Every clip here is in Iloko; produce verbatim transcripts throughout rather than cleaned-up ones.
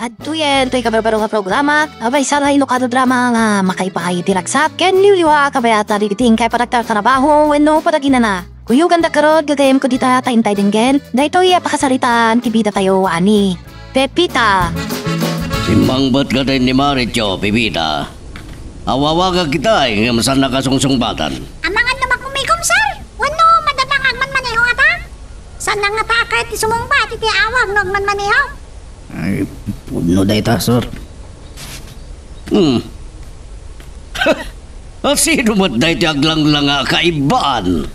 Adtoyen toy kabarbaro nga programa, abay, saray no kano drama nga makaipaay ti ragsat ken liwliwa, kabayatan dagiti inkay panagtartarabaho wenno panaginana. Kuyoganda garud, gagayyemko dita ta intay denggen daytoy a pakasaritaan ti bidatayo a ni Pepita. Simmangpet kadin ni Maricho, Pepita. Awawagak itay ngem saan a kasungsungpatan. Amangan no makumikom, sir? Wenno madama nga agmanmaneho ngata? Saan ngata a kayat ti sumungbat iti awag no agmanmaneho? Ay, pudno dayta, sir. Hmm. A sino met daytoy aglanglanga a kaibbaan?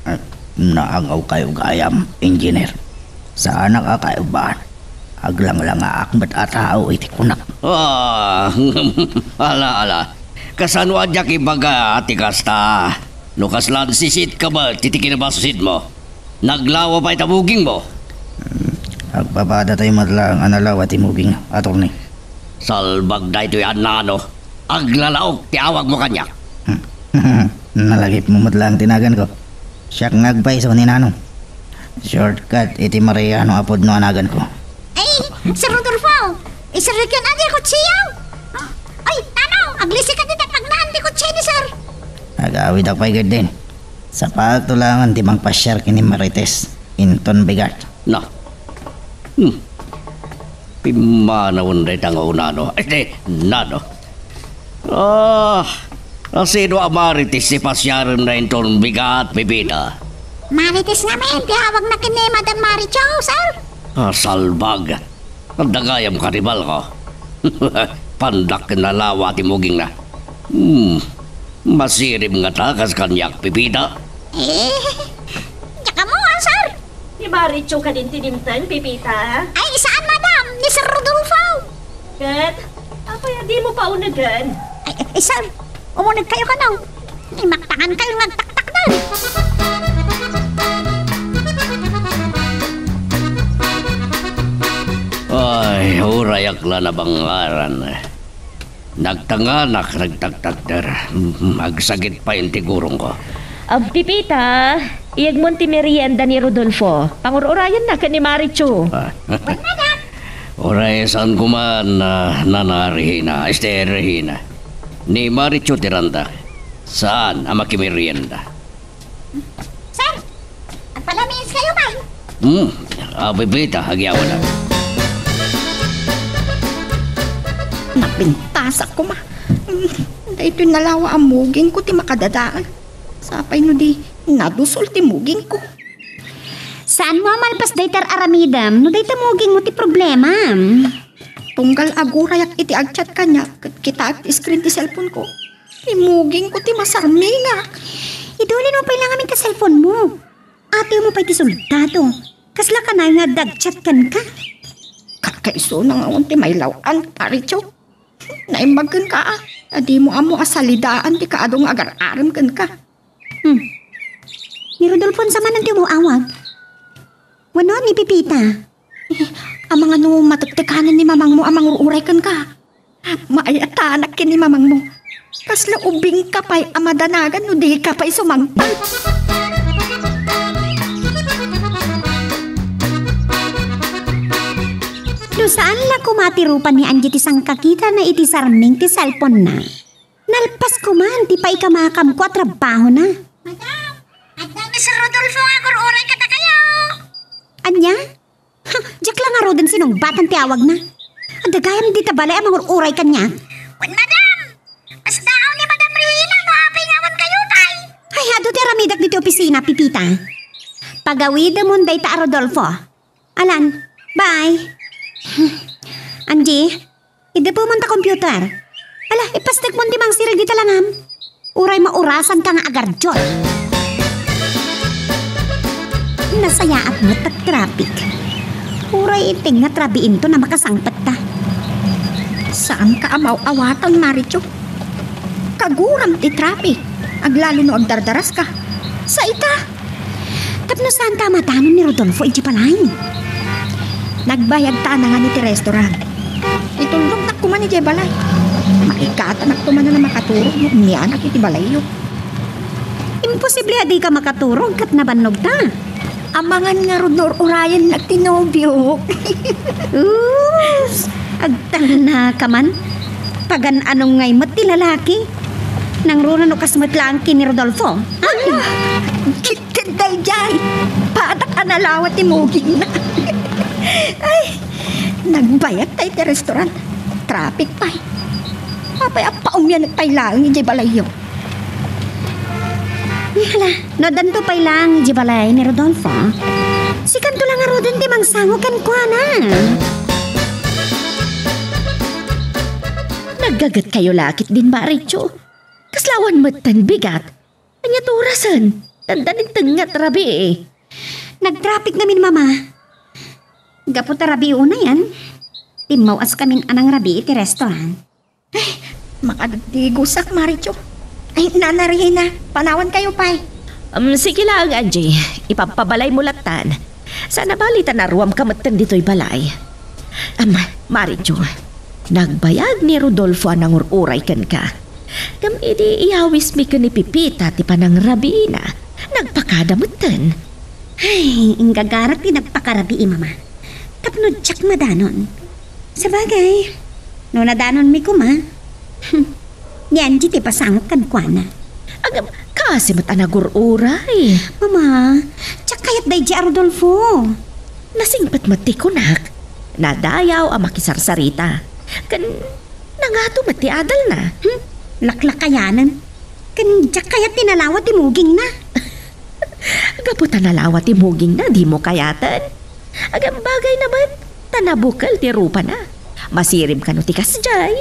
Ah, naagaw kayo gayam, Engineer. Saanak a kaibbaan. Aglanglangaak met a tao iti kunak. Ah, ala, ala. Kasano a diak ibaga ti kasta? No kasla sisitka met iti kinabassit mo, naglawa pay ta mugingmo. Hmm, agpapadatayo met laeng a nalawa ti muging, attorney. Salbag daytoy a nano. Aglalaok ti awagmo kaniak. Hmm. Nalagipmo met laeng ti naganko. Siak nga agpayso ni Nano. Shortcut iti Mariano a pudno a naganko. Ay, Sir Rodolfo! Isirrek ken adi a kutsiyo! Ay, Nano! Aglisikan ti pagnagan ti kutsi ni Sir! Agawidak pay ketdin. Sapatto laengen ti mangpasiar ken ni Marites inton bigat. Na. Hmm. Pimmanawen dayta nga unano. Ay, di, nano. Ah, a sino a Marites ti pasiarenna inton bigat, Pepita? Marites ngamin ti awagna ken ni Madam Maricho, sir. Ah, salbag. Adda gayam karibalko. Pandak nalawa ti mugingna. Hmm, masirib ngata kas kaniak, Pepita? Eh, diak ammo, sir. Ni Maricho kadin ti dimteng, Pepita? Ay, saan, madam. Ni Sir Rodolfo. Ket, apay a dimo paunegen? Ay, ay, sir, umuneg kayo kano. Ay, maktangan kayo nga agtaktakdan. Ay, urayak la nabangngaran. Nagtanganak, nagtaktakder. Mm, agsakit pay ti gurongko. Ah, Pepita, iyegmon ti merienda ni Rodolfo. Pangur-urayenna ken ni Marichu. Ah. Uray, saan koman, ah, Nana Regina, este, Regina. Ni Marichu ti randa. Saan a makimerienda? Sir, agpalamiis kayo man. Hmm, a, Pepita, agyawanak. Napintasak koma. Hmm, daytoy nalawa a mugingko ti makadadael. Sapay no di, nadusol ti mugingko. Saan mo a malpas dayta aramidem no dayta mugingmo ti problemam? Tunggal agurayak iti agchat kaniak ket kitaek ti screen ti cellphone ko. Imugingko ti masarmingak. Idulin mo pay la ngamin ta cellphone mo. Atew mo pay ti soldado. Kasla kanay nga dagchat kenka? Kakaisuna nga awan ti mailaw-an, Paricho. Naimbag kenka, a. Ta dimo ammo a salidaan ti kaadu nga agar-arem kenka. Hmm. Ni Rodolfo, saan man ti umawag? Wenno ni Pepita? Eh, amangan no matektekanen ni mamangmo a mangur-uray kenka. Maayatanak ken ni mamangmo. Kasla ubingka pay a madanagan no dika pay sumangpet. No saan la koma ti rupa ni Angie ti sangkakitana iti sarming ti cellphone-na, nalpas koma ti paikamakamko a trabahona. Madam, adda ni Sir Rodolfo nga agur-uray kadakayo. Ania? Ha, diak la ngaruden sinungbatan ti awagna. Adda gayam dita balay a mangur-uray kaniak. Wen, madam! Kasdaaw ni Madam Rina no apay nga awan kayo pay. Ay, adu ti aramidak ditoy opisina, Pepita. Pagawidemon dayta a Rodolfo. Alan, bye. Angie, idepemon ta computer. Ala, ipastekmon ti mangsirig dita langam. Uray maurasanka nga agardiot. Nasayaat met ta traffic. Uray iteng nga trabiinto a makasangpetta. Saanka a maaw-awatan, Maricho. Kaguram ti traffic. Aglalo no agdardaraska. Sa ita, Tapno saanta a madanon ni Rodolfo idiay balay? Nagbayagta a nangan iti restaurant. Itulnognak koma idiay balay. Maikatanak koma a makaturog no umyanak iti balayyo. Imposible a dika makaturog ket nabannogta. Amangan ngarud no ur-urayennak ti nobiok. Us! Agtalna ka man? Pagan-anong ngay met ti lalaki? Nangruna no kas met laeng ken ni Rodolfo? Ala, kitkit daydiay. Padak a nalawa ti mugingna. Ay, nagbayag tay ti restaurant. Traffic pay. Apay a paumianek pay laeng idiay balayyo. Hala, no addanto pay laeng idiay balay ni Rodolfo, sikanto la ngaruden ti mangsango kenkuana. Naggagetkayo la ketdin, Marichu. Kasla awan metten bigat. Ania ti orasen? Dandanin tengnga ti rabii. Nagtraffic ngamin, Mama. Gapu ta rabii unayen, timmaw-askamin a nangrabii iti restaurant. Ay, makadagdigosak, Marichu. Ay, Nana Rina, panawankayo pay. Um, sige laeng, Angie. Ipagpabalaymo lattan. Saan a bali ta naruamka metten ditoy balay. Am, Marichu, nagbayag ni Rodolfo a nangur-uray kenka. Ngem idi iyawismi ken ni Pepita ti panangrabiina, nagpakada metten. Ay, inggagarak ti nagpakarabii, Mama. Tapno diak madanon. Sabagay, no nadanonmi koma, ni Angie ti pasangok kenkuana. Agam, kasi met a nagur-uray. Mama, diak kayat daydiay a Rodolfo. Nasingpet met ti kunak. Nadayaw a makisarsarita. Ken nangato met ti adalna. Hmm? Laklakayanen. Ken diak kayat ti nalawa ti mugingna. Gapu ta nalawa ti mugingna, dimo kayaten. Agambagayna met, ta nabukel ti rupana. Masirib kano ti kasdiay.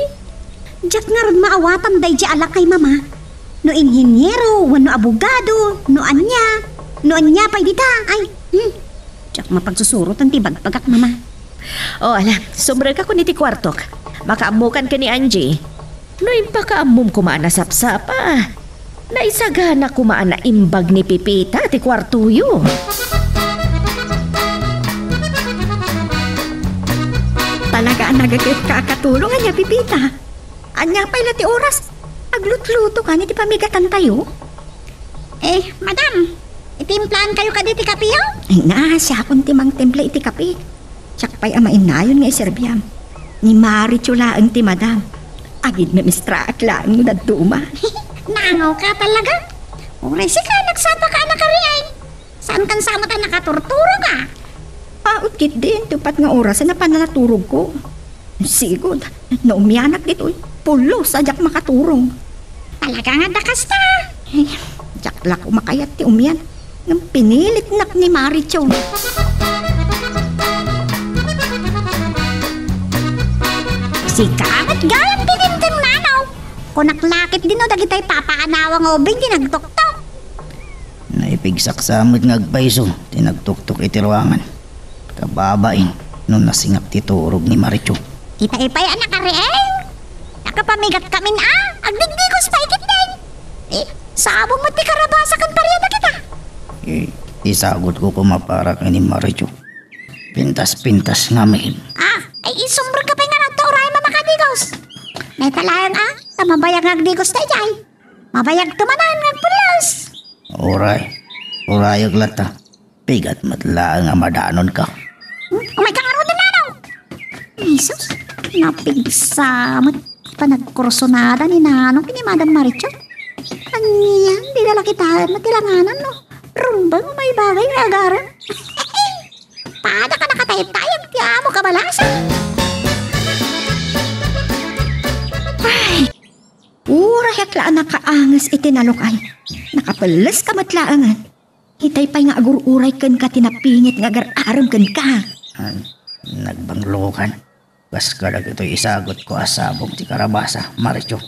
Diak ngarud maawatan daydiay a lakay, Mama. No inhiniero, wenno abogado, no ania, no ania pay dita. Ay, hmm. Diak mapagsusurotan ti ibagbagak, Mama. O, ala, sumrekakon iti kuartok. Makaammokan ken ni Angie. No impakaammom koma a nasapsapa, naisagana koma a naimbag ni Pepita ti kuartoyo. Talaga a nagagetka a katulong ania, Pepita? Ania pay la ti oras? Aglutluto kano iti pamigatantayo? Eh, madam, itimplaankayo kadi ti kapeyo? Ay, na, siakon ti mangtimpla iti kape. Siak pay a mainnayon nga iserbiam. Ni Marichu laeng ti madam. Agidmemistraak laeng no dadduma. Nangaw ka talaga? Uray sika, nagsapa ka a nakariing. Saan kan sa met a nakaturturo ka? Aut ketdin, ti uppat nga oras a napan a naturogko. Sigud, no umianak ditoy, pulos a diak makaturog. Talaga nga adda kasta? Eh, diak la koma kayat ti umian. Ngem pinilitnak ni Marichu. Sika met gayam ti dimdem, nanaw. Kunak la ketdin no dagitay papaanawa nga ubing ti nagtuktok. Naipigsak sa met nga agpayso ti nagtuktok iti ruangan. Kababain no nasingak ti turog ni Marichu. Ita ipay a nakariing? Nakapamigat kamin a, agdigdigos pay ketdin. Eh, sabong met ti karabasa ken paria dagita. Eh, isagutko koma para ken ni Marichu. Pintas-pintas ngamin. Ah, ay, isumbrek ka pay ngarud ta uray a makadigos. Naitalaya nga, ta mabayag nga agdigos daydiay. Mabayag to manen nga agpulos. Uray. Urayek latta. Pigat met laeng a madanonka. Hmm? Umay ka ngarud, nanaw! Jesus, napigsa met panagkursunada ni Nano ken ni Madam Marichu. Ania, dida la kitaen met ti langanan, no? Rumbeng, umay bagay nga agarem. Pada ka nakataytayag ti amo kabalasan. Ay, Urayek la a nakaanges iti nalukay. Nakapelles ka met laengen. Itay pay nga agur-uray kenka ti napingit nga agar-arem kenka. Ah, nagbanglokan. Kas kadagitoy isagutko a sabong ti karabasa, Marichu.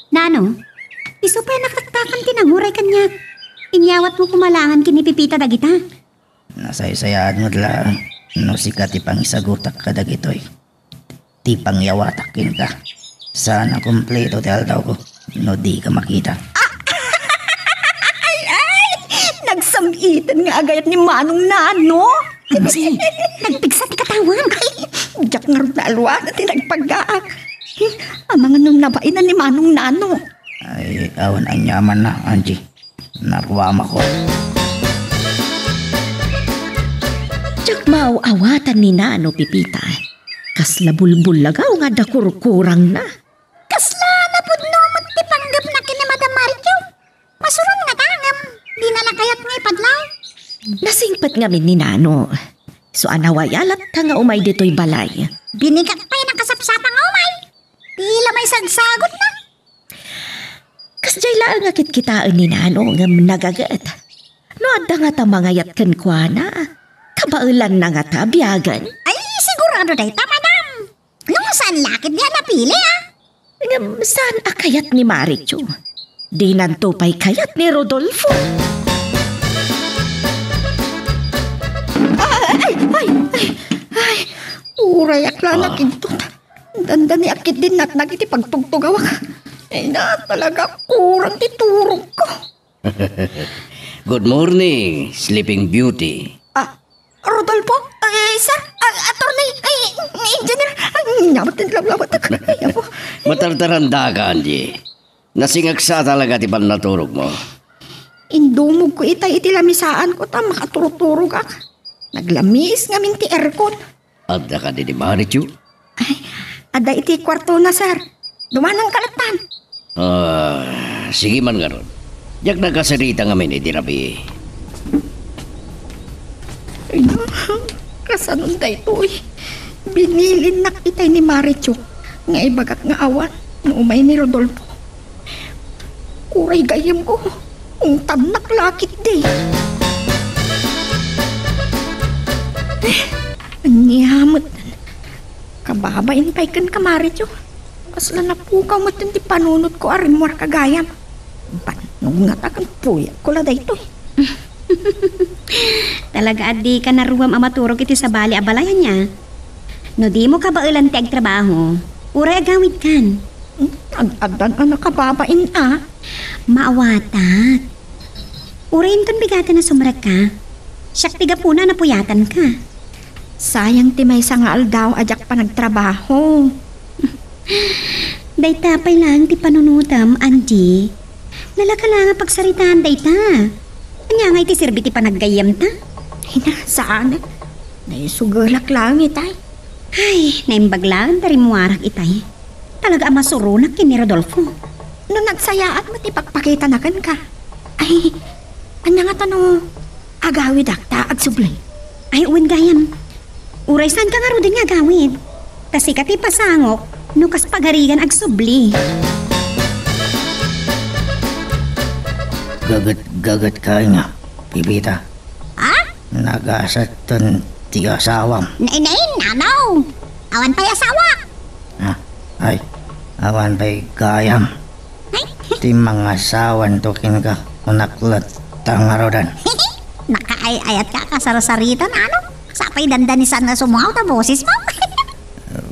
Nano, isu pay a naktaktakam ti nanguray kaniak. Inyawatmo koma laengen ken ni Pepita dagita. Nasaysayaat met laeng no sika ti pangisagutak kadagitoy. Ti pangyawatak kenka. Saan a kumpleto ti aldawko no dika makita. Ay, ay! Nagsam-iten nga agayat ni Manong Nano. Angie, nagpigsa ti katawam. Ay, diak ngarud naalwan ti nagpagaak. Amangan no nabainan ni Manong Nano. Ay, awan aniamanna, Angie. Naruamako. Diak maaw-awatan ni Nano Pepita. Kasla bulbulagaw nga adda kurkurangna. Kasla napudno met ti panggepna ken ni Madam Marichu. Masuron ngata ngem dina la kayat nga ipadlaw. Nasingpet ngamin ni Nano. Isu a nawayalat ta nga umay ditoy balay. Binigat pay nakasapsapa nga umay. Ti la maisagsagut na. Kasdiay laeng a kitkitaen ni Nano ngem nagaget. No adda ngata mangayat kenkuana, kabaelanna ngata a biagen? Ay, sigurado dayta, madam. No, saan la ketdi a napili, a? Ngem saan a kayat ni Marichu? Dinanto pay kayat ni Rodolfo. Ay, ay, ay, ay, ay. Urayak la nakidtot. Dandani a ketdi natnag iti pagtugtugawak. Ay na, talaga, kurang ti turogko. Good morning, Sleeping Beauty. Ah, Rodolfo? Ay, sir? Ah, attorney? Ay, engineer? Ay, nyamot din lawlawat. Ay, apo. Matartaranda ka, Angie. Nasingagsa talaga ti pannaturogmo. Indumogko itay iti lamisaanko ta makaturturogak. Naglamiis ngamin ti aircon. Adda kadi ni Marichu? Ay, adda iti kuartona, sir. Dumanan ka lattan. Ah, sige man ngarud. Diak nakasarita ngamin iti rabii. Ay, kasanon daytoy? Binilinnak itay ni Marichu nga ibagak nga awan no umay ni Rodolfo. Uray gayyemko, ungtannak la ketdi. Ania met? Kababain pay kenka, Marichu. Kasla napukaw met ti panunotko a rimmuarka gayam. Bannog ngata ken puyatko la daytoy. Talaga a dika naruam a maturog iti sabali a balay, ania? No dimo kabaelan ti agtrabaho, uray agawidkan. Hmm, ad-addan a nakababain a. Maawatak. Uray inton bigaten a sumrekka, siak ti gapuna a napuyatanka. Sayang ti maysa nga aldaw a diak panagtrabaho. Dayta pay laeng ti panunotem, Angie. Nalaka laeng a pagsaritaan dayta. Ania ngay ti serbi ti panaggayyemta? Ay na, saan? Naisugelak laeng itay. Ay, naimbag laeng ta rimmuarak itay. Talaga a masuronak ken ni Rodolfo. No nagsayaat met ti pagpakitana kenka. Ay, ania ngata no agawidak ta agsubli? Ay, wen gayam. Uray saanka ngaruden nga agawid. Ta sika ti pasangok no kas pagarigan agsubli. Gaget-gaget ka nga, Pipita. Ha? Nagasatten ti asawam. Nay, nay, nanaw. Awan pay asawak. Ah, ay, awan pay gayam. Ay. Ti mangasawanto kenka, kunak latta ngaruden. Nakaay-ayatka a kasarsarita, nanaw. Sapay dandani saan nga sumngaw ta bosesmo.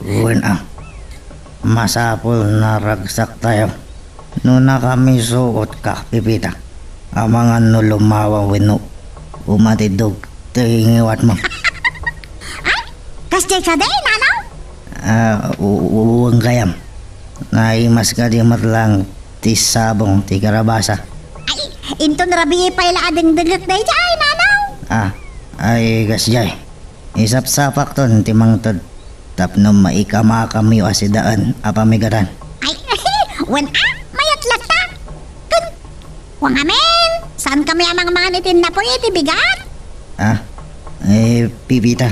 Wen a, masapul a naragsak tayo. No nakamisuotka, Pipita, amangan no lumawa wenno umatidog ti ngiwatmo. Ay, kasdiay kadi, nanaw? Ah, u-, u-, wen gayam. Naimas kadi met laeng ti sabong ti karabasa. Ay, inton rabii pay la a dengdengek daydiay, nanaw. Ah, ay, kasdiay. Isapsapakton ti mangted tapno maikamakamyo a sidaen a pamigatan. Ay, wen a, mayat latta. Ken, wen ngamin, saankami a mangmangan iti napoy iti bigat? Ah, eh, Pipita,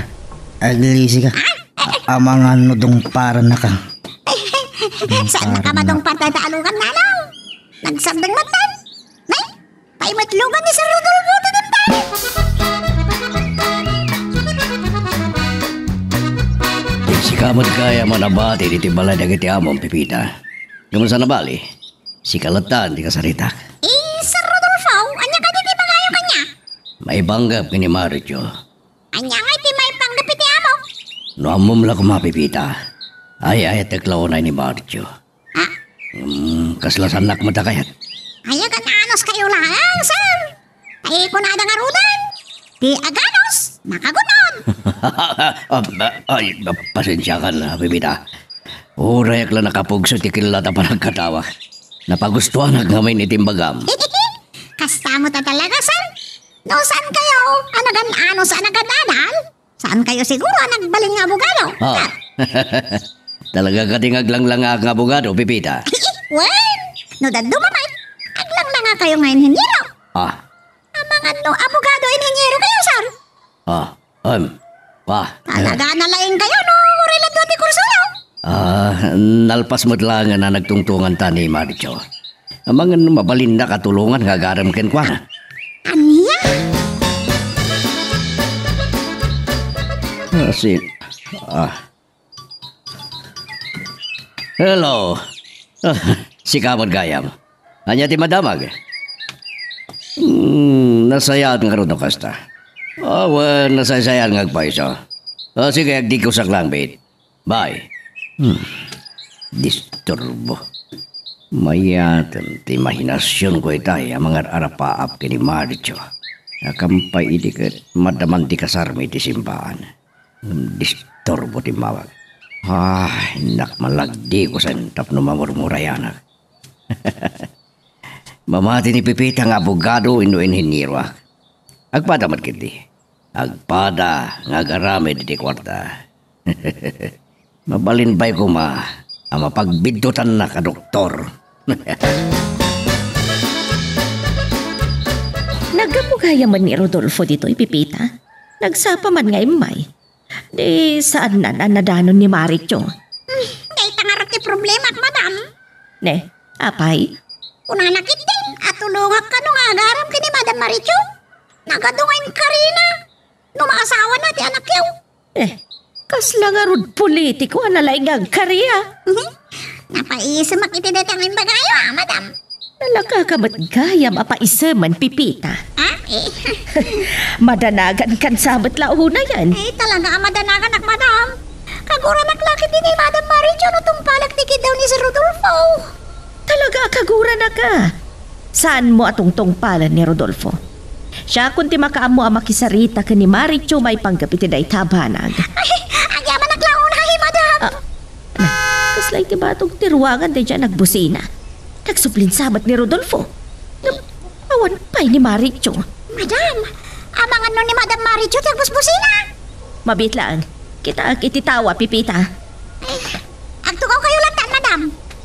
aglisi ka. Ah? A-, amangan no dungparannaka. Saannaka madungpar dayta a lugan, nanaw. Nagsardeng met laeng. Nay, paimetlugan ni Sir Rodolfo ti dintay. Sika met gayam a nabati ditoy balay dagiti amom, Pipita. Ngem saan a bali, sika latta ti kasaritak. Eh, Sir Rodolfo, ania kadi ti pangayo kaniak? Maipanggep ken ni Marichu. Ania ngay ti maipanggep iti amok? No ammom la koma, Pipita, ay-ayatek la unay ni Marichu. Ha? Hmm, kasla saannak met a kayat? Ay, agan-anuskayo laeng, sir. Ay, kunada ngaruden, ti aganus, makagun-od. Ah, ah, ay, pasensiakan, Pipita. Urayak la nakapugso ti kellat a panagkatawa. Napagustuanak ngamin iti imbagam. Kasta met a talaga, sir. No saankayo a nagan-anus a nagadadal, saankayo siguro a nagbalin nga abogado. Ah. Ah, Talaga kadi nga aglanglangak nga abogado, Pepita? Wen, no dadduma met, aglanglangakayo nga inheniero. Ah. Amangan no abogado, inheniero kayo, sir? Ah, em, pa. Talaga nalaing kayo, no? Uray la dua ti kursoyo. Ah, nalpas met laeng a nagtungtonganta ni Maricho. Amangan no mabalinnak a tulongan nga agarem kenkuana. Ania? Ah, si, ah. Hello. Ah, sika met gayam. Ania ti madamag? Hmm, nasayaat ngarud no kasta. Ah, wen, nasaysayaat nga agpayso. Ah, sige, agdikosak lang, bit. Bye. Hmm. Disturbo. Mayaten ti imahinasionko itay a mangar-arapaap ken ni Maricho. Akan pay idi ket madaman ti kasarmi iti simbaan. Ngem disturbo ti immawag. Ah, innak malagdikosen tapno mamurmurayanak. Mamati ni Pepita nga abogado wenno inhenieroak. Agpada met ketdi. Agpada nga agaramid iti kuarta. Mabalin pay koma a mapagbiddutannak a doktor. Naggapu gayam ni Rodolfo ditoy, Pepita. Nagsapa man nga immay. Di saanna a nadanon ni Maricho. Hmm, dayta ngarud ti problema, madam. Ne, apay? Kunana ketdin a tulongak kano nga agarem ken ni Madam Maricho. Nagadu nga inkarina no maasawana ti anakyo. Eh, kasla ngarud politiko a nalaing nga agkari, a? Napaisemak iti dayta nga imbagayo, a, madam. Nalaka ka met gayam a paisemen, Pepita. Ah, eh. Madanagan kan sa met la unayen. Eh, talaga a madanaganak, madam. Kaguranak la ketdi ni Madam Maricho no tungpalek ti kiddaw ni Sir Rodolfo. Talaga a kaguranak a. Saanmo a tungtungpalen ni Rodolfo. Siakon ti makaammo a makisarita ken ni Maricho maipanggep iti dayta a banag. Ay, agyamanak la unay, madam. Ah, na, kasla iti batog ti ruangan daydiay a nagbusina. Nagsublin sa met ni Rodolfo. Ngem awan pay ni Maricho. Madam, amangan no ni Madam Maricho ti agbusbusina. Mabiit laeng. Kitaek iti tao a pipita. Eh, agtugaw kayo latta, madam.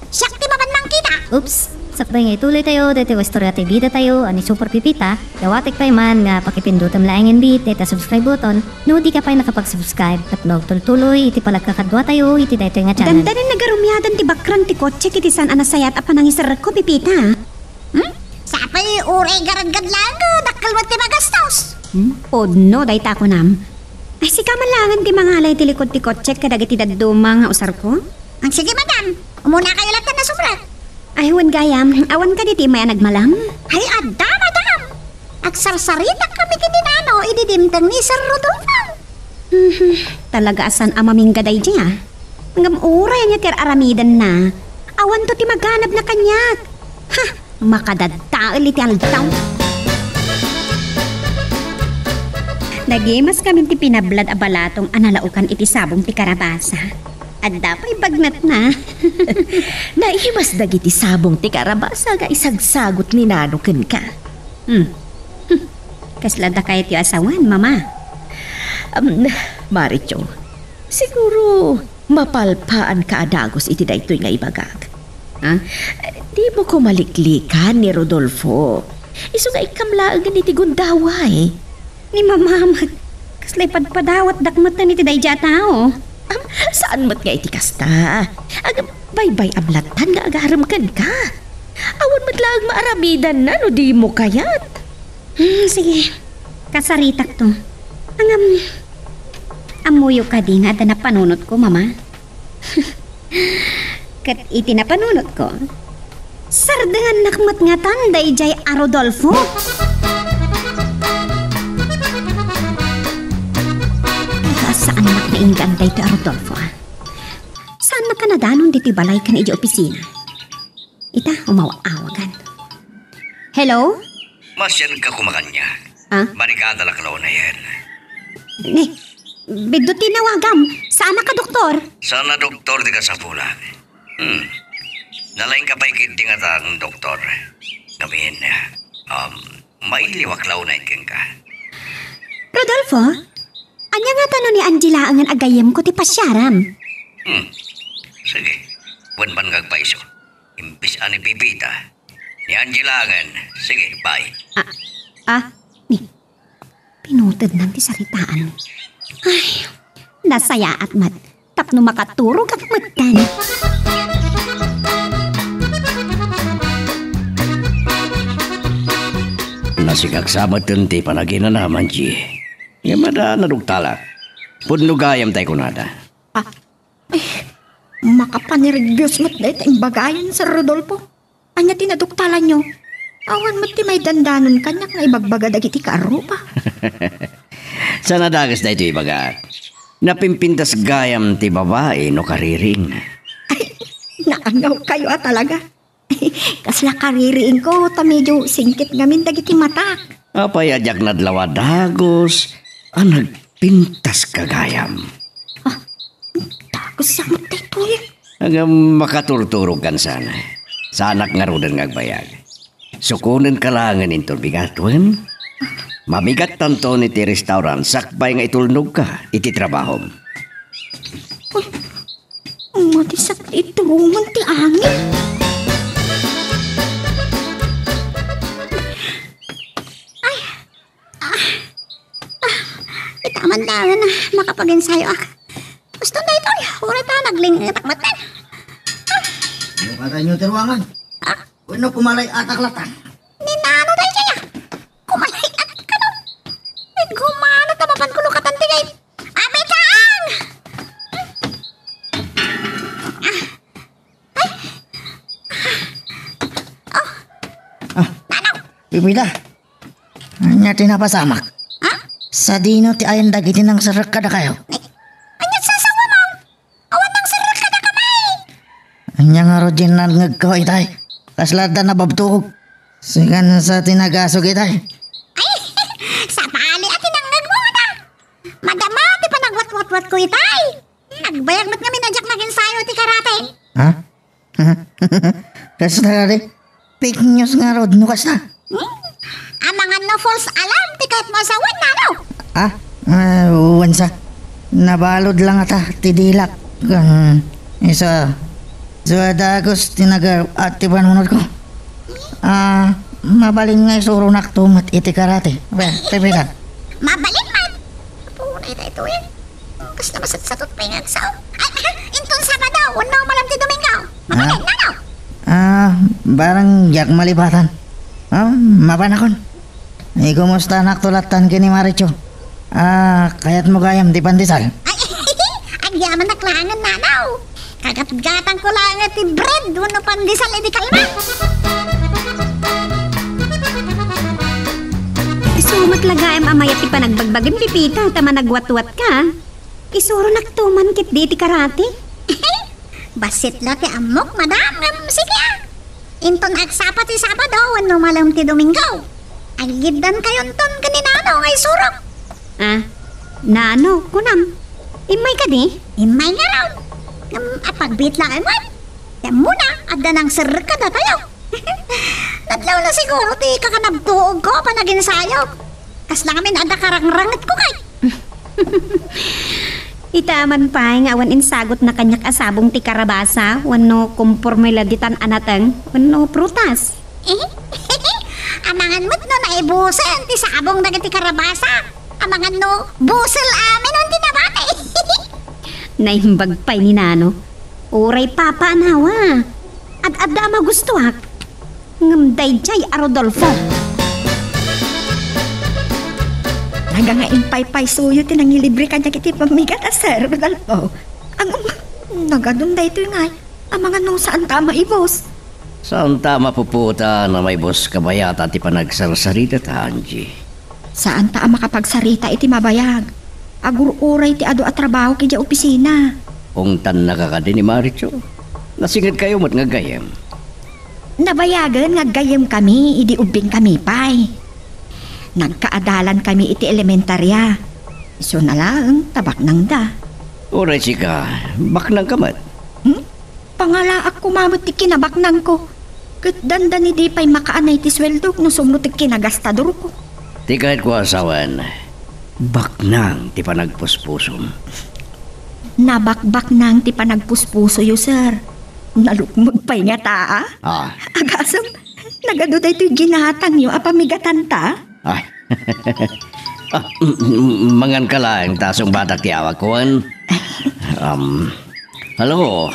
Siak ti mapan mangkita. Oops! Sakbay nga ituloy tayo daytoy a istorya ti bida tayo a ni Super Pipita, dawatek pay man nga pakipindutem laengen bit dayta subscribe button no di ka pay nakapag-subscribe tapno agtultuloy iti panagkakadua tayo iti daytoy nga channel. Dandanin nga rumiadan ti bakrang ti kotsek iti saan a nasayaat a panangiserrekko, Pipita. Hmm? Sapay uray garadgad laeng, dakkel met ti magastos. Hmm? Pudno dayta kunam. Ay, sika man laengen ti mangala iti likud ti kotsek kadagiti dadduma nga usarko? Ang sige, madam. Umuna kayo latta a sumrek. Ay, wen gayam, awan kadi ti immay a nagmalam? Ay, adda, madam. Agsarsaritak kami ken ni Nano idi dimteng ni Sir Rodolfo. Mhm. Talaga a saan a mamingga daydiay, a. Ngem uray ania ti ar-aramidenna, awanto ti maganabna kaniak. Ha! Makadaddael iti aldaw. Nagimas kami ti pinablad a balatong a nalaokan iti sabong ti karabasa. Adda pay bagnetna. Naimas dagiti sabong ti karabasa nga isagsagut ni Nano kenka. Hmm. Hmm. Kasla dakayatyo a sawen, Mama? Um, Maricho, siguro mapalpaanka a dagus iti daytoy nga ibagak. Ha? Dimo ko maliklikan ni Rodolfo. Isu nga ikkam laengen iti gundaway. Ni Mama met, kasla ipadpadawatdak metten iti daydiay a tao. Am, saan met nga iti kasta. Ag-, baybay-am lattan nga agarem kenka. Awan met laeng maaramidanna no dimo kayat. Hmm, sige. Kasaritakto. Ngem, ammoyo kadi nga adda napanunotko, Mama? Ket iti napanunotko, sardengannak met ngatan daydiay a Rodolfo. Saannak nainggaan daytoy a Rodolfo, a. Saannak a nadanon ditoy balay ken idiay opisina. Ita, umaw-awagan. Hello? Masianka koma kaniak. Ah? Barikada la kano unayen. Ni, biddut ti inawagam. Saan a ka doktor? Saan a doktor ti kasapulan? Hmm. Nalaingka pay ketdi ngatan, doktor. Ngamin, um, mailiwak la unayen kenka. Rodolfo, ania ngata no ni Angie laengen a gayyemko ti pasiaram? Hmm. Sige. Wen man nga agpayso. Imbis a ni Pipita, ni Angela ngan. Sige, bye. Ah, ah, ni, pinutednan ti saritaan. Ay, nasayaat met. Tapno makaturogak metten. Nasigak sa metten ti panaginana, Manji. Ngem adda naduktalak. Pudno gayam tay kunada. Ah, eh, makapanerbios met dayta imbagayo ni Sir Rodolfo. Ania ti naduktalanyo? Awan met ti maidandanon kaniak nga ibagbaga dagiti kaarruba. Saan a dakes daytoy ibagak. Napimpintas gayam ti babai no kaririingna. Ay, naangawkayo a talaga. Kasla kaririingko ta medio singkit ngamin dagiti matak. Apay a diak nadlaw a dagus a nagpintaska gayam? Ah, dagus sa met daytoy. Ngem makaturturogkan sana. Saanak ngaruden nga agbayag. Sukonenka laengen inton bigat wen? Mabigattanto iti restaurant sakbay nga itulnogka iti trabahom. Uy, madisak ti iturungan ti angin. Ay, ah, ah, ita man dangan a makapaginsayoak. Gusto na ito, uray ta naglingetak met. Ano ka tayo ti ruangan? Ah? Wenno kumalay-atak latta? Ni nano daydiay a? Kumalay-at kano? Ay, gumano ta mapan kulukatan ti gayam. Abitan! Ah. Ay. Oh. Ah. Nano? Pipita. Ania ti napasamak? Ha? Sadino ti ayan dagiti nangserrek kadakayo? Ay, ania ti sasawa mo? Awan nangserrek kadakami. Ania ngarud ti nangngegko itay? Kasla adda nababtuog. Sikan sa ti nagasog itay. Ay, sabali a ti nangngegmo, mada. Madama ti panagwatwatwatko itay. Agbayag met ngamin a diak naginsayo ti karate. Ha? Kasta kadi? Fake news ngarud no kasta? Hmm? Amangan no false alarm ti kayatmo a sawen, nano? Ah, ah, wen sa. Nabalud la ngata ti dilak. Kan, isu, isu a dagus ti nagaat ti panunotko. Ah, mabalin nga isuronakto met iti karate. Be, Pipita. Mabalin man. Apo, na ita ito eh. Kasla masatsatot pay nga agsaw. Ay, ay, inton Sabado, wenno malem ti Domingo. Mabalin, nano? Ah, barang diak malibatan. Ah, mapanakon. Ikumustanakto lattan ken ni Marichu. Ah, kayatmo gayam ti pandesal? Ay, agyamanak laengen, nano. Kagatgatangko laengen ti bread wenno pandesal idi kalma. Isu met la gayam a mayat ti panagbagbagim, Pipita, ta managwatwatka. Isuronakto man ketdi iti karate. Bassit la ti ammok, madam, ngem sige a. Inton agsapa ti Sabado wenno malem ti Domingo, aggiddankayonton ken ni nano nga isurok. Ah, nano, kunam? Immay kadi? Immay ngarud. Ngem apagbiit laeng met. Ti ammona, adda nangserrek kadatayo. Nadlawna siguro ti kakanabtuogko a panaginsayok. Kasla ngamin adda karangrangetko kay. Ita man pay nga awan insagutna kaniak a sabong ti karabasa wenno komporme la ditan a nateng wenno prutas. Eh? Amangan met no naibusen ti sabong dagiti karabasa. Amangan no busel amin on ti nabati. Naimbag pay ni nano. Uray papa a nawa. Ad-adda a magustuak. Ngem daydiay a Rodolfo. Naga nga impaypaysoyo ti nangilibre kaniak iti pammigat a Sir Rodolfo. Ang, nagadun daytoy ngay, amangan no saanta a maibus. Saanta a mapuputa a maibus kabayatan ti panagsarsarita ta, Angie. Saanta a makapagsarita iti mabayag. Agur-uray ti adu a trabaho idiay opisina. Ungtannaka kadi ni Marichu? Nasingedkayo met nga aggayyem. Nabayagen nga aggayyemkami idi ubbingkami pay. Nagkaadalankami iti elementarya. Isuna laeng ta baknangda. Uray sika, baknangka met? Hmm? Pangalaak koma met ti kinabaknangko. Ket dandani di pay makaanay ti sueldok no sumno ti kinagastadorko. Ti kayatko a sawen, baknang ti panagpuspusom. Nabakbaknang ti panagpuspusoyo, sir. Nalukmeg pay ngata, a? Ah. Agasem, nagadu daytoy ginatangyo a pamigatanta? Ah. Ah, mm, mm, mangan ka laeng ta sungbatak ti awak, wen? Um, hello?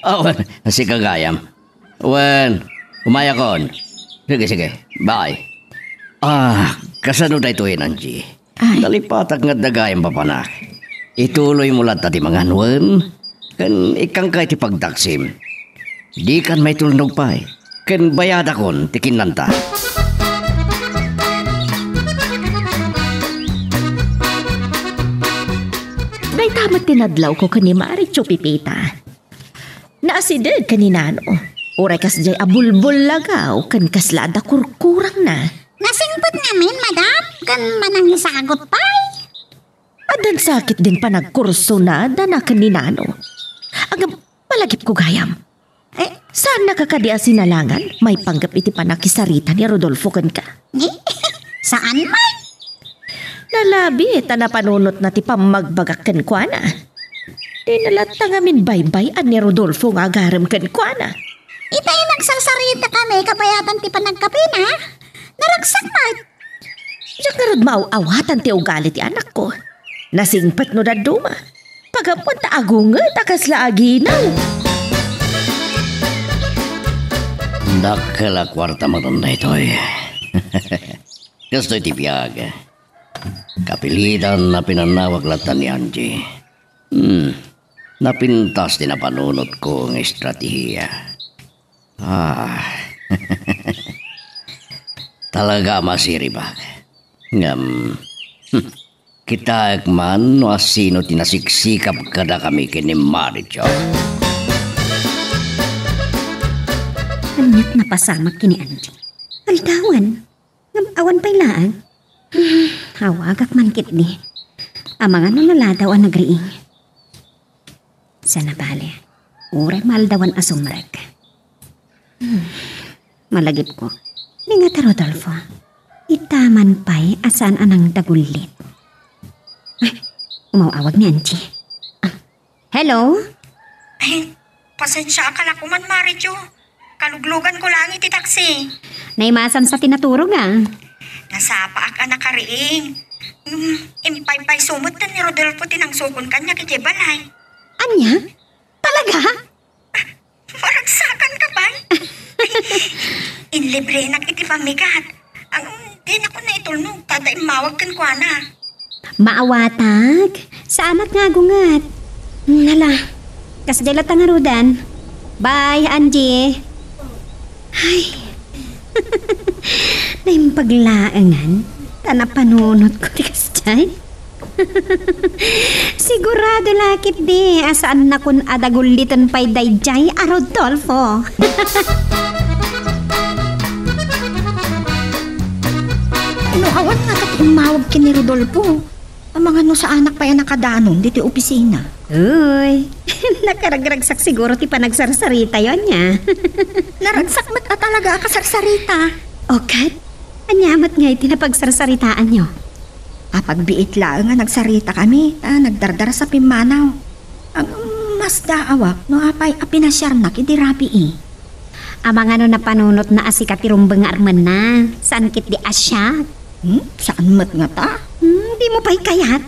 Oh, sika gayam. Wen, umayakon. Sige, sige. Bye. Ah, kasano daytoy, Angie? Ay. Nalipatak nga adda gayam papanak. Ituloymo latta ti mangan wen, ken ikkangka iti pagdaksim. Dikan maitulnog pay, ken bayadakon ti kinnanta. Dayta met ti nadlawko ken ni Marichu, Pipita. Naasideg ken ni Nano. Uray kasdiay a bulbullagaw ken kasla adda kurkurangna. Nasingpet ngamin, madam, ken manangisagut pay. Addan sakit din panagkursunadana ken ni Nano. Agam, malagipko gayam. Eh? Saannaka kadi a sinalangan maipanggep iti pannakisarita ni Rodolfo kenka? Eh? Saan man? Nalabi ta napanunotna ti pammagbagak kenkuana. Dina latta ngamin baybay-an ni Rodolfo nga agarem kenkuana. Itay nagsarsarita kami kabayatan ti panagkapina. Naragsak met. Diak ngarud maaw-awatan ti ugali ti anakko. Nasingpet no dadduma. Pagapuan ta agunget a kasla aginaw. Dakkel a kuarta met daytoy. Kastoy ti biag. Kapilitan a pinannawag latta ni Angie. Hmm. Napintas ti napanunotko nga estratehiya. Ah. Talaga a masiribak. Ngem, hmm, kitaek man no asino ti nasiksikap kadakami ken ni Marichu. Aniak napasamak ken ni Angie? Aldawan. Ngem awan pay laeng. Hmm, awagak man ketdi. Amangan no naladaw a nagriing. Saan a bale, uray maaldawan a sumrek. Hmm, malagipko. Ni ngata Rodolfo, ita man pay a saan a nangdagullit. Ay, umaw-awag ni Angie. Ah, hello? Ay, pasensiaak la koman, Marichu. Kalugluganko laeng iti taksi. Naimasam sa ti naturog, a. Nasapaak a nakariing. Mm, impaypayso met ni Rodolfo ti nangsukon kaniak idiay balay. Ania? Talaga? Maragsakanka pay? Inlibreenak iti pammigat. Ang, dinakon naitulnog, ta adda immawag kenkuana. Maawatag? Saanak nga agunget? Nala, kasdiay latta ngaruden. Bye, Angie. Ay. Naimbag laengen, ta napanunotko ti kasdiay. Sigurado la ketdi a saannakon a dagulliten pay daydiay a Rodolfo. No awan ngata ti immawag ken ni Rodolfo, amangan no saanak pay a nakadanon ditoy opisina. Uy, nakaragragsak siguro ti panagsarsaritayo, ania? Naragsak met a talaga a kasarsarita. O ket, ania met ngay ti napagsarsaritaanyo? Apagbiit laeng a nagsaritakami, ta nagdardarasa pimmanaw. Agmasdaawak no apay a pinasiarnak idi rabii. Amangan no napanunotna a sika ti rumbeng nga armenna, saan ketdi a siak. Hmm? Saan met ngata? Hmm, dimo pay kayat?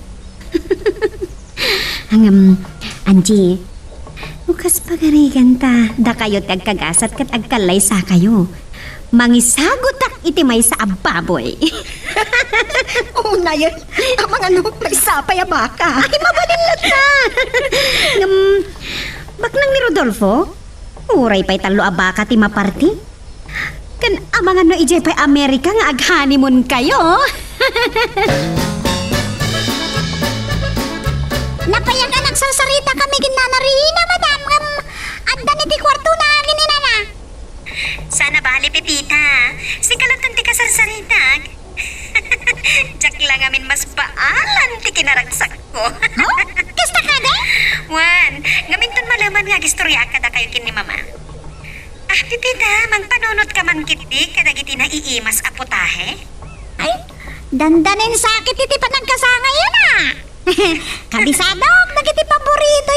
Ngem, Angie, no kas pagarigan ta, dakayo ti agkagasat ket agkallaysakayo. Mangisagutak iti maysa a baboy. Unayen, amangan no maysa pay a baka. Ay, mabalin latta. Ngem, baknang ni Rodolfo? Uray pay tallo a baka ti maparti. Ken amangan no idiay pay Amerika nga ag-honeymoon kayo. Napayak a nagsarsarita kami ken Nana Rina, madam, ngem adda ni ti kuartona ken ni Nana. Saan a bale, Pepita. Sika latta ti kasarsaritak. Diak la ngamin masbaalan ti kinaragsakko. Huh? Kasta kadi? Wen, ngem inton maleman nga agistoriaak kadakayo ken ni Mama. Ah, Pepita, mangpanunotka man ketdi kadagiti naiimas a putahe? Ay, dandanin sakit iti panagkasangayan, a. Kabisadok dagiti paborito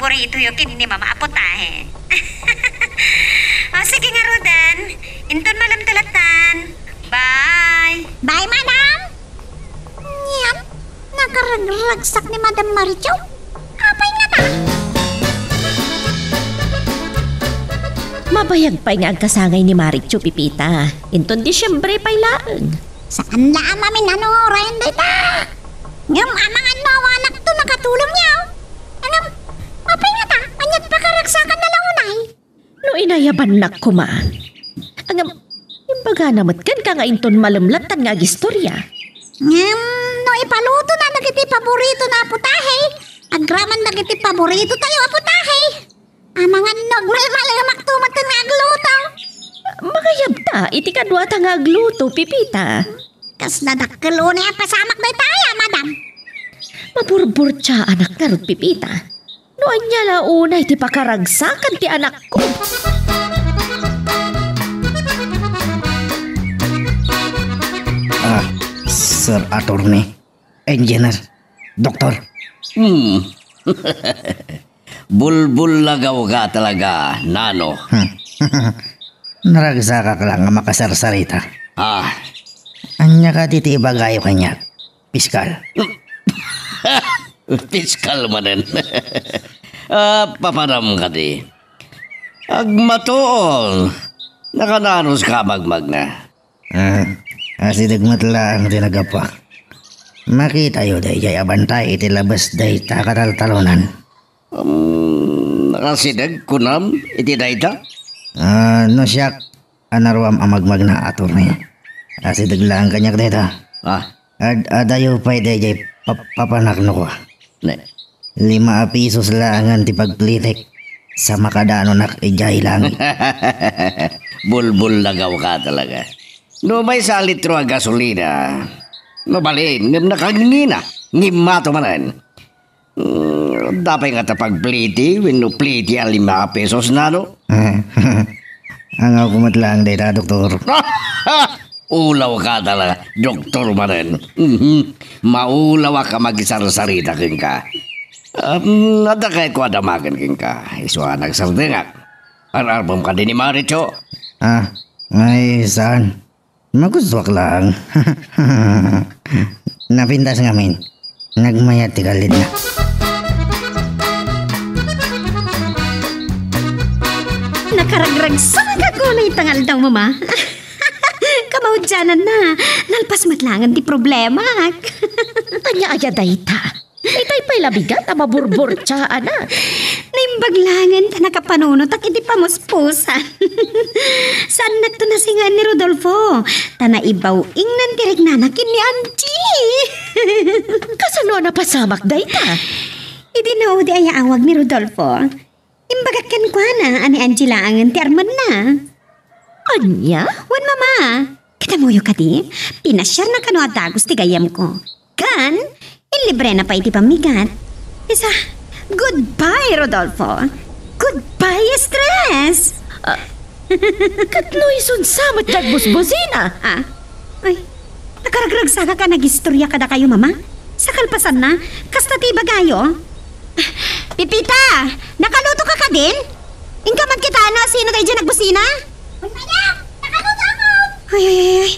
Pritoyo ken ni Mama a putahe. O, sige ngaruden. Inton malem ti lattan. Bye. Bye, madam. Ngem, nakaragragsak ni Madam Marichu. Apay ngata? Mabayag pay nga agkasangay ni Marichu, Pepita. Inton Disyembre pay laeng. Saan la a maminano nga urayen dayta? Ngem amangan no awanakto nakatulongyo. Ngem, apay ngata? Ania't pakaragsakanna la unay? No inayabannak koma. Ngem, imbagana met kenka nga inton malem lattan nga agistorya. Ngem, no ipalutona dagiti paboritona a putahe, agraman dagiti paboritotayo a putahe. Amangan no agmalmalemakto met nga agluto. Mangayabta iti kaduata nga agluto, Pepita. Kasla dakkel unay a pasamak dayta aya, madam? Maburburtiaanak ngarud, Pepita. No ania la unay ti pakaragsakan ti anakko. Ah, Sir Attorney, Engineer, Doktor. Hmm. Bulbullagaw ka talaga, Nano. Hmm. Naragsakak la nga makasarsarita. Ah. Ania kadi ti ibagayo kaniak, piskal? Piskal manen. Ah, papanam kadi. Agmatuon. Nakananos ka magmagna. Ah, asideg met laeng ti naggapuak. Makitayo daydiay a bantay iti labes dayta a kataltalonan. Um, nakasideg, kunam, iti dayta? Ah, no siak, anaruam a magmagna, attorney. Asideg laeng kaniak dayta. Ah. Ad-adayo pay daydiay pap-, papanakno ko. Ne. Lima a pisos laengen ti pagplitek sa makadanonak idiay langit. Bulbullagaw ka talaga. No maysa a litro a gasolina, mabalin, ngem nakangngina, ngimmato manen. Mm, adda pay ngata pagpliti wenno pliti a lima a pesos, Nano? Angawko met laeng dayta, Doktor. Ulaw ka talaga, Doktor manen. Mhm. Maulawak a makisarsarita kenka. Um, adda kayatko a damagen kenka. Isu a nagsardengak. Ar-arbem kadi ni Marichu? Ah, ay, saan? Magustuak laeng. Napintas ngamin. Nagmayat ti kallidna. Nakaragragsakak unay ta nga aldaw, Mama. Kamaudiananna, nalpas met laengen ti problemak. Ania aya dayta? Itay pay la bigat a maburburtiaanak. Naimbag laengen ta nakapanunotak iti pamuspusan. Saannakto nasingaan ni Rodolfo, ta naibaw-ingnan ti riknana ken ni Angie. Kasano a napasamak dayta? Idi naudi aya awag ni Rodolfo, imbagak kenkuana a ni Angie laengen ti armenna. Ania? Wen, Mama, kitamoyo kadi, pinasiarna kano a dagus ti gayyemko. Ken, inlibrena pay iti pammigat. Isa, goodbye, Rodolfo. Goodbye, stress. Ah, ket no isun sa met ti agbusbusina? Ah, ay, nakaragragsakak a nagistorya kadakayo, Mama. Sa kalpasanna, kasta ti ibagayo. Pepita, nakaluto ka kadin? Inka man kitaenna a sino daydiay nagbusina? Uy, madam! Nakaluto ako! Ay, ay, ay, ay.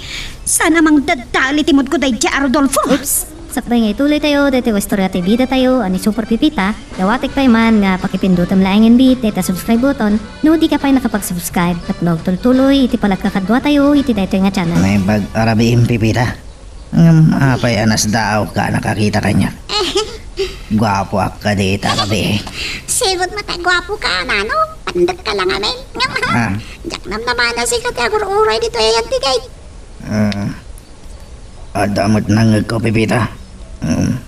Saan a mangdadali ti mood ko daydiay a Rodolfo. Oops! Sakbay nga ituloy tayo, daytoy nga istorya ti bida tayo, a ni Super Pepita, dawatek pay man nga pakipindutem laengen bi dayta subscribe button, no di ka pay nakapag-subscribe, ket no agtultuloy iti palatkakadua tayo iti daytoy nga channel. Naimbag a rabiim, Pepita. Ngem apay a nasdaawka a nakakita kaniak? Guapoak kadi ita rabii. Sigut met a guapoka, Nano. Pandek ka la ngamin. Ngem, ah, diak namnamano a sika ti agur-uray ditoy a yantigay. Ah, adda met nangngegko, Pepita. Hmm,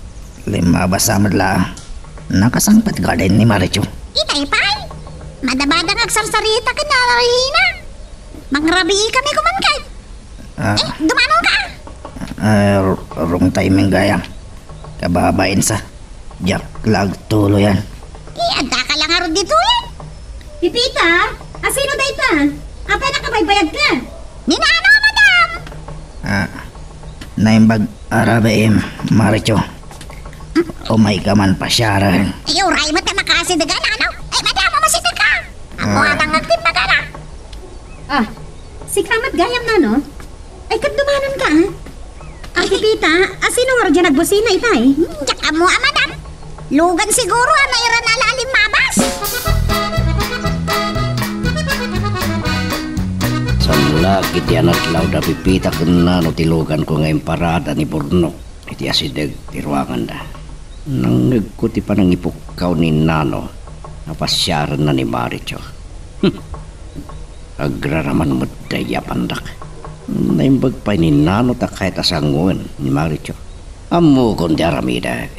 limmabas sa met la. Nakasangpet kadi ni Marichu? Itay pay. Madabada nga agsarsarita ken ni Rina. Mangrabii kami koma kadi. Ah. Eh, dumanon ka? Ah, r-, wrong timing gayam. Kababain sa. Diak la agtuloyan. Eh, adda ka la ngarud ditoy, eh. Pepita, a sino dayta? Apay nakabaybayag ka? Ni Nano, madam. Ah, naimbag a rabiim, Marichu. Umay ka man pasiaren. Ay, uray met a naka- Asideg a, Nano? Eh, madi, ammom a sideg ka. Ammo, ah, atang agtimbagana. Ah, sika met gayam, Nano? Ay, ket dumanon ka, ah? Ay, Pepita, asino ngarud diay nagbusina itay? Hmm, diak ammo a, madam. Lugan siguro a nairana la a limmabas. Saan la ket iti anatlaw da Pepita ken Nano ti luganko nga imparada ni Burnok iti asideg ti ruanganda. Nangngegko ti panangipukkaw ni Nano a pasiarenna ni Maricho. Hmm. Agraraman met daydi a pandak. Naimbag pay ni Nano ta kayat a sangoen ni Maricho. Ammokon ti aramidek.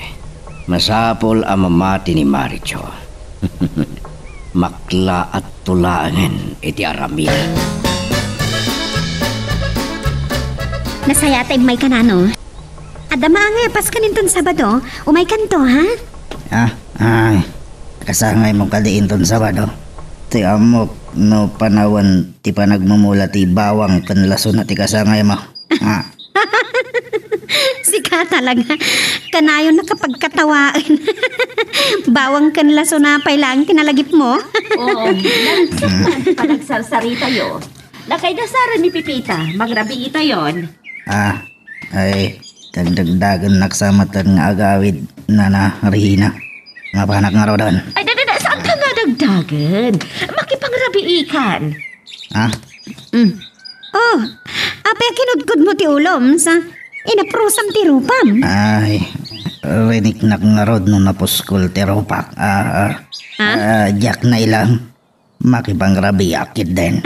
Masapul a mamati ni Maricho. Maklaatto laengen iti aramidek. Nasayaat a immayka, Nano. Adda maangay a paskan inton Sabado. Umaykanto, ha? Ah, ay. Kasangaymo kadi inton Sabado? Ti ammok no panawen ti panagmumula ti bawang ken lasona ti kasangaymo. Ah. Sika talaga. Kanayon a kapagkatawaen. Bawang ken lasona pay laeng ti nalagipmo. Oo, nagsakan ti panagsarsaritayo. Nakaidasaren ni Pepita, mangrabiitayon. Ah, ay, dagdagdagennak sa met nga agawid, Nana Rehina. Mapanak ngaruden. Ay, dada, dada, saanka nga dagdagen? Makipangrabiikan. Ah? Mm. Oh, apay a kinudkodmo ti ulom, sa inaprusam ti rupam? Ay, riniknak ngarud no napuskol ti rupak. Ah, ah. Ha? Ah, diak nailang. Makipangrabiak ketdin.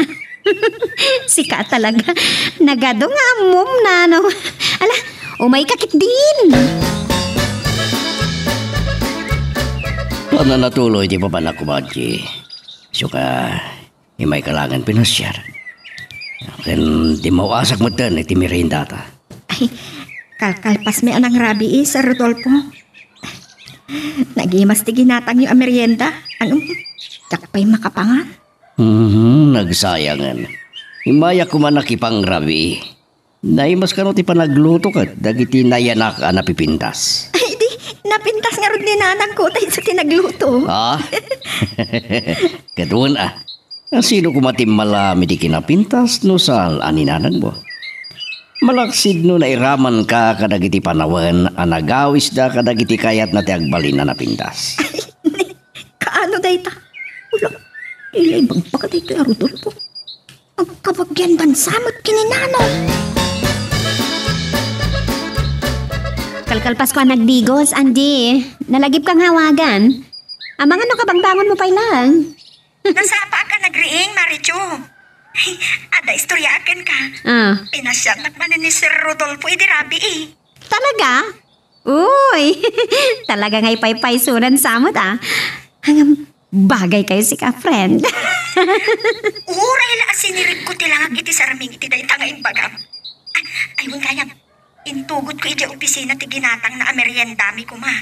Sika talaga. Nagadu nga ammom, Nano. Ala, umayka ketdin. Pananatuloy ti papanak, kumadre. Suka, imayka laengen pinasiar. Ken dimmaw-asak metten iti meriendata. Ay, kalkalpasmi a nangrabii, Sir Rodolfo. Nagimas ti ginatangyo a merienda. Ngem, diak pay makapangan. Mhm, nagsayangen. Immayak koma nakipangrabii. Naimas kano ti panagluto ket dagiti nayanak a napipintas. Ay, di, napintas ngarud ni nanangko ta isu ti nagluto. Ah? Ket wen a. Sino koma ti malami ti kinapintas no saan a ni nanangmo? Malaksid no nairamanka kadagiti panawen a nagawisda kadagiti kayatna ti agbalin a napintas. Kaano dayta? Wala. Ilay bagbaga daytoy a Rodolfo. Agkabagian bansa met ken ni Nano. Kalkalpasko a nagdigos, Andy. Nalagipka nga awagan. Amangan no kabangbangonmo pay laeng. Nasapaak a nagriing, Maricho. Adda istoryaak kenka. Ah. Pinasiarnak manen ni Sir Rodolfo idi rabii. Talaga? Uy! Talaga nga ipaypaysonan sa met, ah. Ngem, bagaykayo sika, friend. Uray la a sinirigko ti langak iti sarming iti dayta nga imbagam. Ah, ay, wen gayam. Intugotko idiay opisina ti ginatangna a meriendami koma.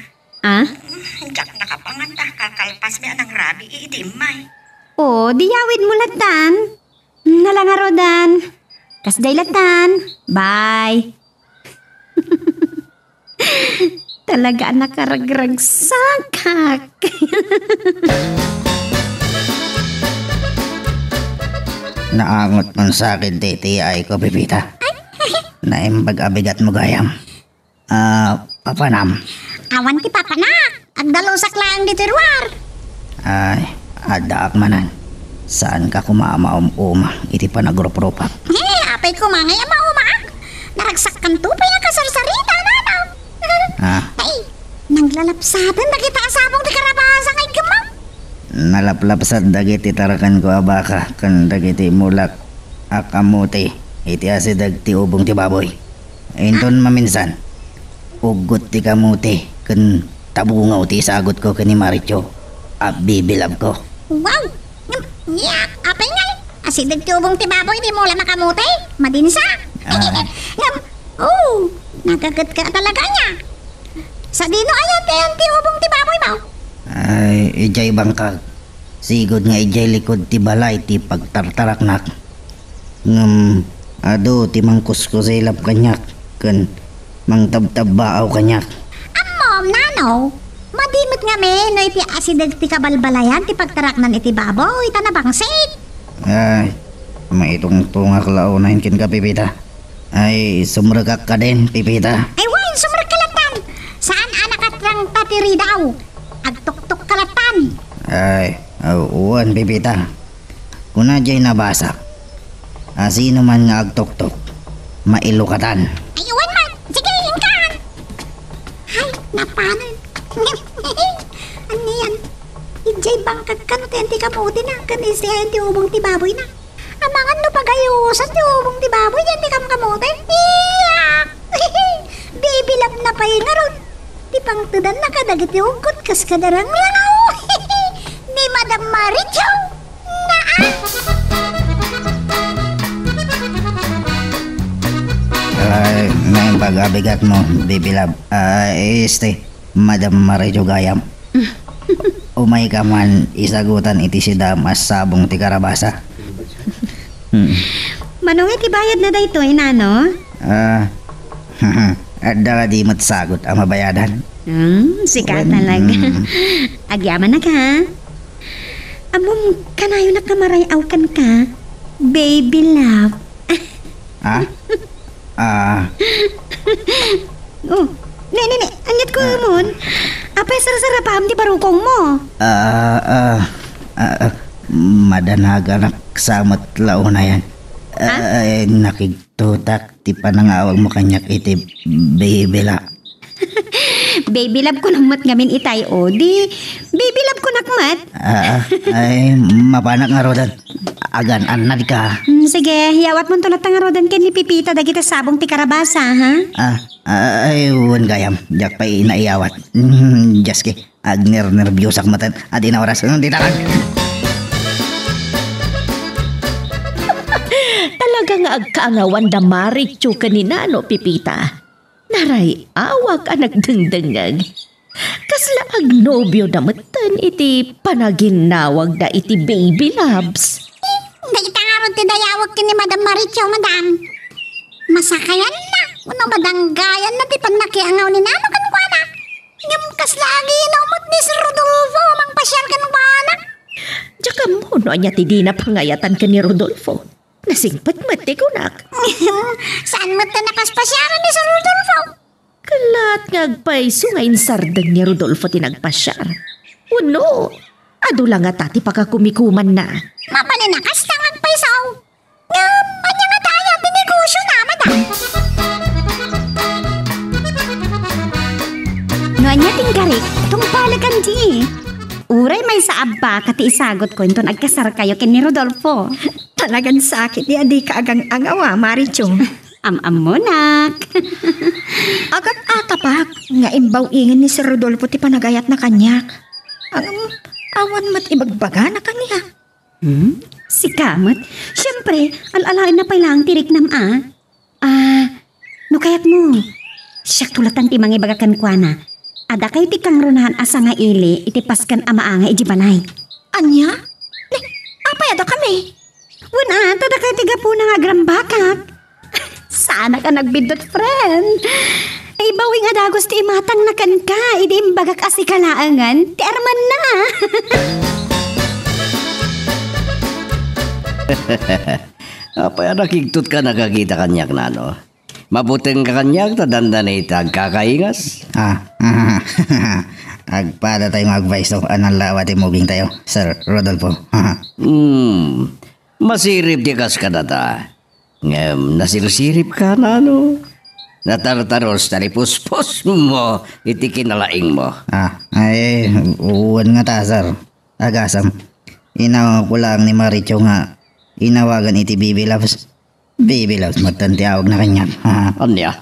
Ah? Mm, diak nakapangan ta, kalkalpasmi a nangrabii idi immay. O, di yawidmo lattan. Nalangarodan. Kasdiay lattan. Bye. Talaga a nakaragragsakak. Naangot man sa akin ti, ti ay ko, Pepita. Naimbag a bigat mo gayam. Ah, papanam. Awan ti papanak. Agdalusak laeng ditoy ruar. Ay, addaak manen. Saanka koma a maum-uma iti panagruprupam. He, apay koma ngay a maumaak? Naragsakkanto pay a kasarsarita, Nano. Ah. Ay, nanglalapsaten dagiti asabong ti karabasa nga iggemmo. Nalaplapsat dagiti tarakenko a baka ken dagiti mulak a kamote iti asideg ti ubong ti baboy. Inton maminsan, uggot ti kamote ken tabungaw ti isagutko ken ni Maricho a bibilabko. Wow! Ngem, nya, apay ngay? Asideg ti ubong ti baboy, di mula makamote? Madinsa? Ah. Ngem, oh, nagaget ka talaga nya. Sadino ayan ti, ayan ti ubong ti baboy mo? Ay, idiay bangkag. Sigud nga idiay likud ti balay ti pagtartaraknak. Ngem adu ti mangkuskusilap kaniak ken mangtabtabbaaw kaniak. Ammom, Nano, madi Di met ngamin no iti asideg ti kabalbalayan ti pagtaraknan iti baboy, ta nabangsit. Ay, maitungtungak la unayen kenka, Pepita. Ay, sumrekak kadin, Pepita. Ay, wen, sumrekka lattan. Saan a nakatrangta ti ridaw. Agtuktok ka lattan. Ay, aw, wen, Pepita. Kuna jay nabasa, a sino man nga agtuktok, mailukatan. Ay, wen man. Sige, inkan. Ay, napanan. Anian? Idiay bangkag kano ti anti kamote na, ken isi ay anti ubong ti baboy na. Amangan no pagayusan ti ubong ti baboy, diyan ti kamkamote. Iyak! Bibilab na pay ngarud. Ti pangtedanna kadagiti ugkot kas kadaranglangaw. Ni Madam Maricho. Naa. Ay, naimbag a bigat mo, Bibilab. Ah, este, Madam Maricho gayam. Umayka man isagutan iti sidam a sabong ti karabasa. Hmm. Mano nga iti bayadna daytoy, nano? Ah, adda kadi met sagut a mabayadan? Hmm, sika talaga. Wen, mm. Agyamanak, ha? Ammom, kanayonak nga maray-aw kenka, baby love. Ah? Ah. Oh, ne, ne, ne, aniat ko, ah, mon? Apay, sarsarapaam ti barukongmo? Ah, ah, ah, ah, madanaganak sa met la unayen. Ha? Ah, eh, nakigtutak ti panangawagmo kaniak iti baby love. Baby love ko met ngamin itay, o. Di, baby love ko met. Ah, ay, mapanak ngaruden. Agan-annad ka. Hmm, sige, iyawatmonto latta ngaruden ken ni Pipita dagiti sabong ti karabasa, ha? Ah, ay, wen gayam. Diak pay naiyawat. Hmm, just ki. Agnernerbiosak met. Adi na oras. Hmm, ditakan. Talaga nga agkaangawan da Marichu ken ni Nano Pipita. Naray-awak a nagdengdengngeg. Kasla agnobioda metten iti panaginnawagda iti baby loves. Dayta ngarud ti dayawek ken ni Madam Maricho, madam. Masakayanna, wenno madanggayanna ti pannakiangaw ni Nano kenkuana. Ngem kasla aginum met ni Sir Rodolfo a mangpasiar kenkuana. Diak ammo no ania ti dina pangayatan ken ni Rodolfo. Nasingpet met ti kunak. Saan met ti nakaspasiaran ni Sir Rodolfo? Kellat nga agpayso nga insardeng ni Rodolfo ti nagpasiar. Wenno, adu la ngata ti pakakumikumanna? Mabalin a kasta nga agpayso. Ngem, ania ngata aya ti negosiona, madam? No ania ti inkarik, tungpalekan di. Uray maysa a baka ti isagutko inton agkasarkayo ken ni Rodolfo. Talagan sakit ti a dika agang-angawa, Marichu. Am-ammonak. Agak-atapak nga imbaw-ingen ni Sir Rodolfo ti panagayatna kaniak. Ngem, awan met ibagbagana kaniak. Hmm? Sika met? Siempre, al-alaenna pay laeng ti riknam a. Ah, no kayatmo, siakto latan ti mangibaga kenkuana. Adda kayo ti kangrunaan a sangaili iti pasken a maangay idiay balay. Ania? Ne, apay a dakami? Wen a, ta dakay ti gapuna nga agrambakak. Saanak a nagbiddut, friend. Ibawi nga dagus ti imatangna kenka idi imbagak a sika laengen ti armanna. Apay a nakigtotka a nakakita kaniak, Nano? Mabutengka kaniak ta dandani ta agkakaingas. Ah, agpada tayo nga agpayso a nalawa ti mugingtayo, Sir Rodolfo. Hmm, masirib ti kas kadata. Ngem nasirsiribka, Nano? Natartaros ta ni puspos mo iti kinalaingmo. Ah, ay, wen ngata, sir. Agasem. Inawag ko laeng ni Maricho nga inawagan iti Bibi Loves. Bibi Loves metten ti awagna kaniak. Ania?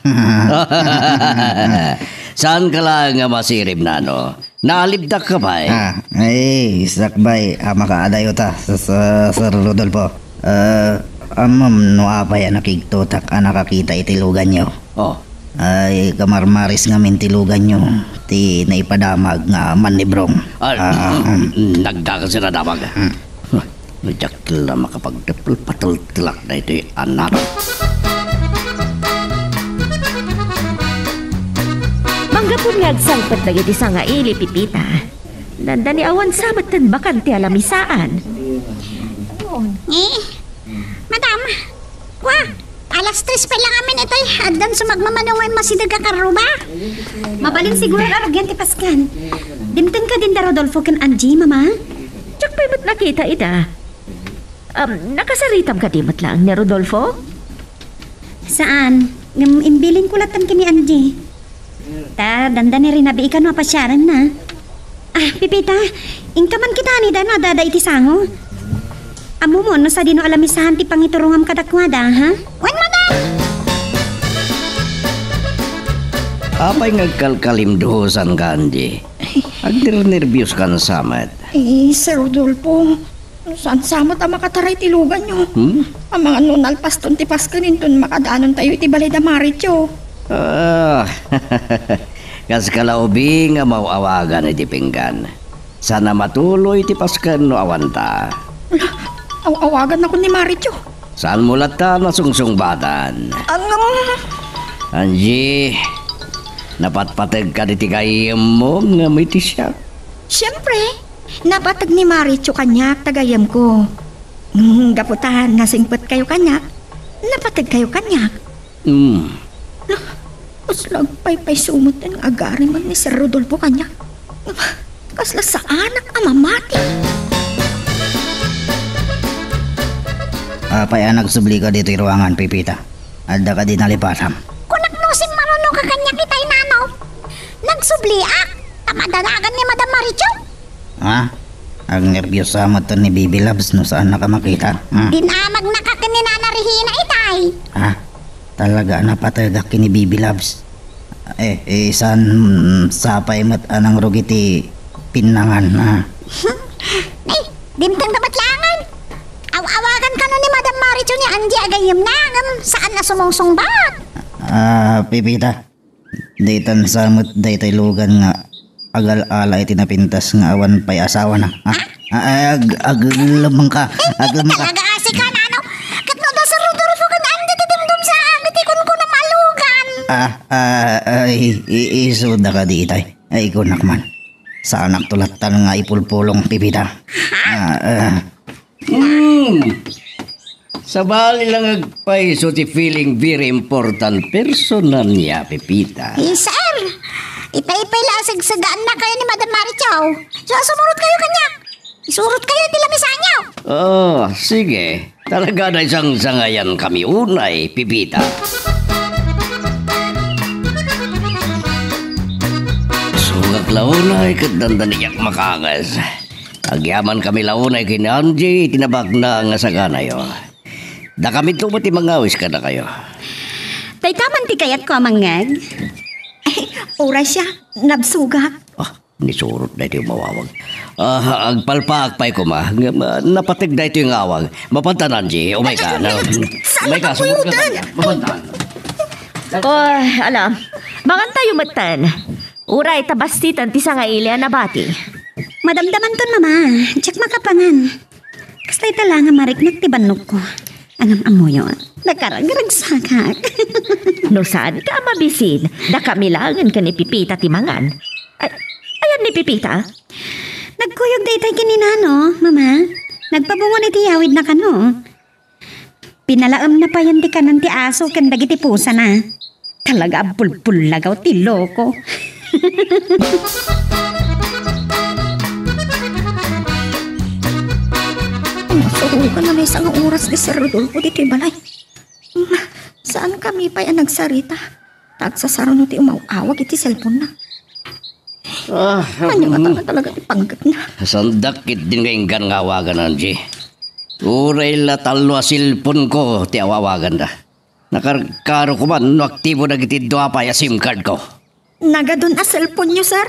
Saanka laeng a masirib, Nano? Naalibdakka pay? Ah, ay, sakbay a makaadayota, Sir Rodolfo. Ah, ammom no apay a nakigtotak a nakakita iti luganyo? Oh. Ay, kamarmaris ngamin ti luganyo, ti naipadamag nga mannibrong. Ah, ah, mm, nagdakes a damag. Hmm. Diak la makapagdepel, pateltelak daytoy a narang. Mangngeg Kun nga agsangpet dagiti sangaili, Pepita, dandani awan sa metten bakante a lamisaan. Eh, madam, kua, alas tres pay lang amin itoy. Addan sumagmamano nga immasideg a karruba. Mabalin siguro a rugian ti paskan. Dimteng kadin da Rodolfo ken Angie, mama? Diak pay met nakita ida. Um, nakasaritam kadi met laeng ni Rodolfo? Saan, ngem imbilinko latta ken ni Angie. Ta, dandani rinabii kano a pasiarenna. Ah, Pepita, inka man kitaen ida no adda iti sango. Ammom no sadino a lamisaan ti pangiturongam kadakuada, ha? Wen, madam! Apay nga agkalkalimduosanka, Angie? Agnernerbioskan sa met. Eh, Sir Rodolfo, saan sa met a makataray ti luganyo? Hmm? Amangan no nalpaston ti Paskan inton makadanontayo iti balay da Maricho. Ah, kas kalaubing a maw-awagan iti pinggan. Saan a matuloy ti Paskan no awanta. Ala, aw-awagan ako ni Maricho. Saanmo latta a sungsungbatan? Angam. Angie, napatpategka iti gayyemmo ngem iti siak? Siempre, napateg ni Maricho kaniak ta gayyemko. Ngem gapu ta nasingpetkayo kaniak, napategkayo kaniak. Hmm. Kasla agpaypayso met nga agariman ni Sir Rodolfo kaniak. Kasla saanak a mamati. Apay a nagsublika ditoy ruangan, Pepita? Adda kadi nalipatam? Kunak no simmarunoka kaniak itay, nano? Nagsubliak ta madanagan ni Madam Maricho. Ha? Agnerbios sa met ni Bibi Loves no saannaka makita. Hmm. Dinamaknaka ken ni Nana Regina itay. Ha? Talaga a napategak ken ni Bibi Loves. Eh, eh, saan, mm, sapay met a nangrugi ti pinnangan, ha? Eh, dimteng da met laengen. Aw-awagan kano ni Madam Maricho ni Angie a gayyemna, ngem saan a sumungsungbat. Ah, Pepita. Ditan sa met daytoy lugan nga agal-ala iti napintas nga awan pay asawana. Ah, ah, ag-, aglemmengka, aglemmengka. Talaga, asika, nano? Ket no da Sir Rodolfo ken Andy ti dimdumsaan iti kunkunam a lugan. Ah, ah, ay, i-, isuda kadi itay. Ay, kunak man. Saanak to lattan nga ipulpulong, Pepita. Ah, ah. Hmm. Sabali lang agpayso ti feeling very important person na niya, Pepita. Eh, sir, itay pay la a segsegaannakayo ni Madam Marichow. So, sumurot kayo kaniak. Isurot kayo ti lamisanyo. Oh, sige. Talaga na isang sangayan kami unay, Pepita. Sugak la unay ket dandaniak makangas. Agyaman kami la unay ken Angie iti nabaknang a saganayo. Dakami met ti mangawis kadakayo. Dayta man ti kayatko a mangngeg. Ay, uray siya, nabsugak. Ah, nisurot daytoy umawawag. Ah, agpalpaak pay koma. Ngem, ah, napateg daytoy nga awag. Mapantan, Angie. Umayka, no? Saan umayka, ka sumurot ka puyutan? Kaniak. Mapantan. Oh, ala. Mangantayo metten. Uray ta bastiten ti sangaili a nabati. Madamdamanton, Mama. Diak makapangan. Kasta ita la nga mariknak ti bannogko. Ngem ammoyo, nakaragragsakak. No saanka a mabisin, dakami laengen ken ni Pepita ti mangan. Ay, ayan ni Pepita? Nagkuyog daytay ken ni Nano, Mama. Nagpabungon iti yawidna kano. Pinalaemna payen ti kanen ti aso ken dagiti pusana. Talaga a bulbullagaw ti loko. Masurogan a maysa nga oras ni Sir Rodolfo ditoy balay. Saan kami pay a nagsarita? Ta agsasaruno ti umaw-awag iti cellphone-na. Ah, ania nga talaga ti panggepna? Sandak ketdin nga inggan nga awagan, Angie. Uray la tallo a cellphone-ko ti awawaganda. Nakarkaro koman no aktibo dagiti dua pay a SIM card-ko. Nagadun a cellphone-yo, sir?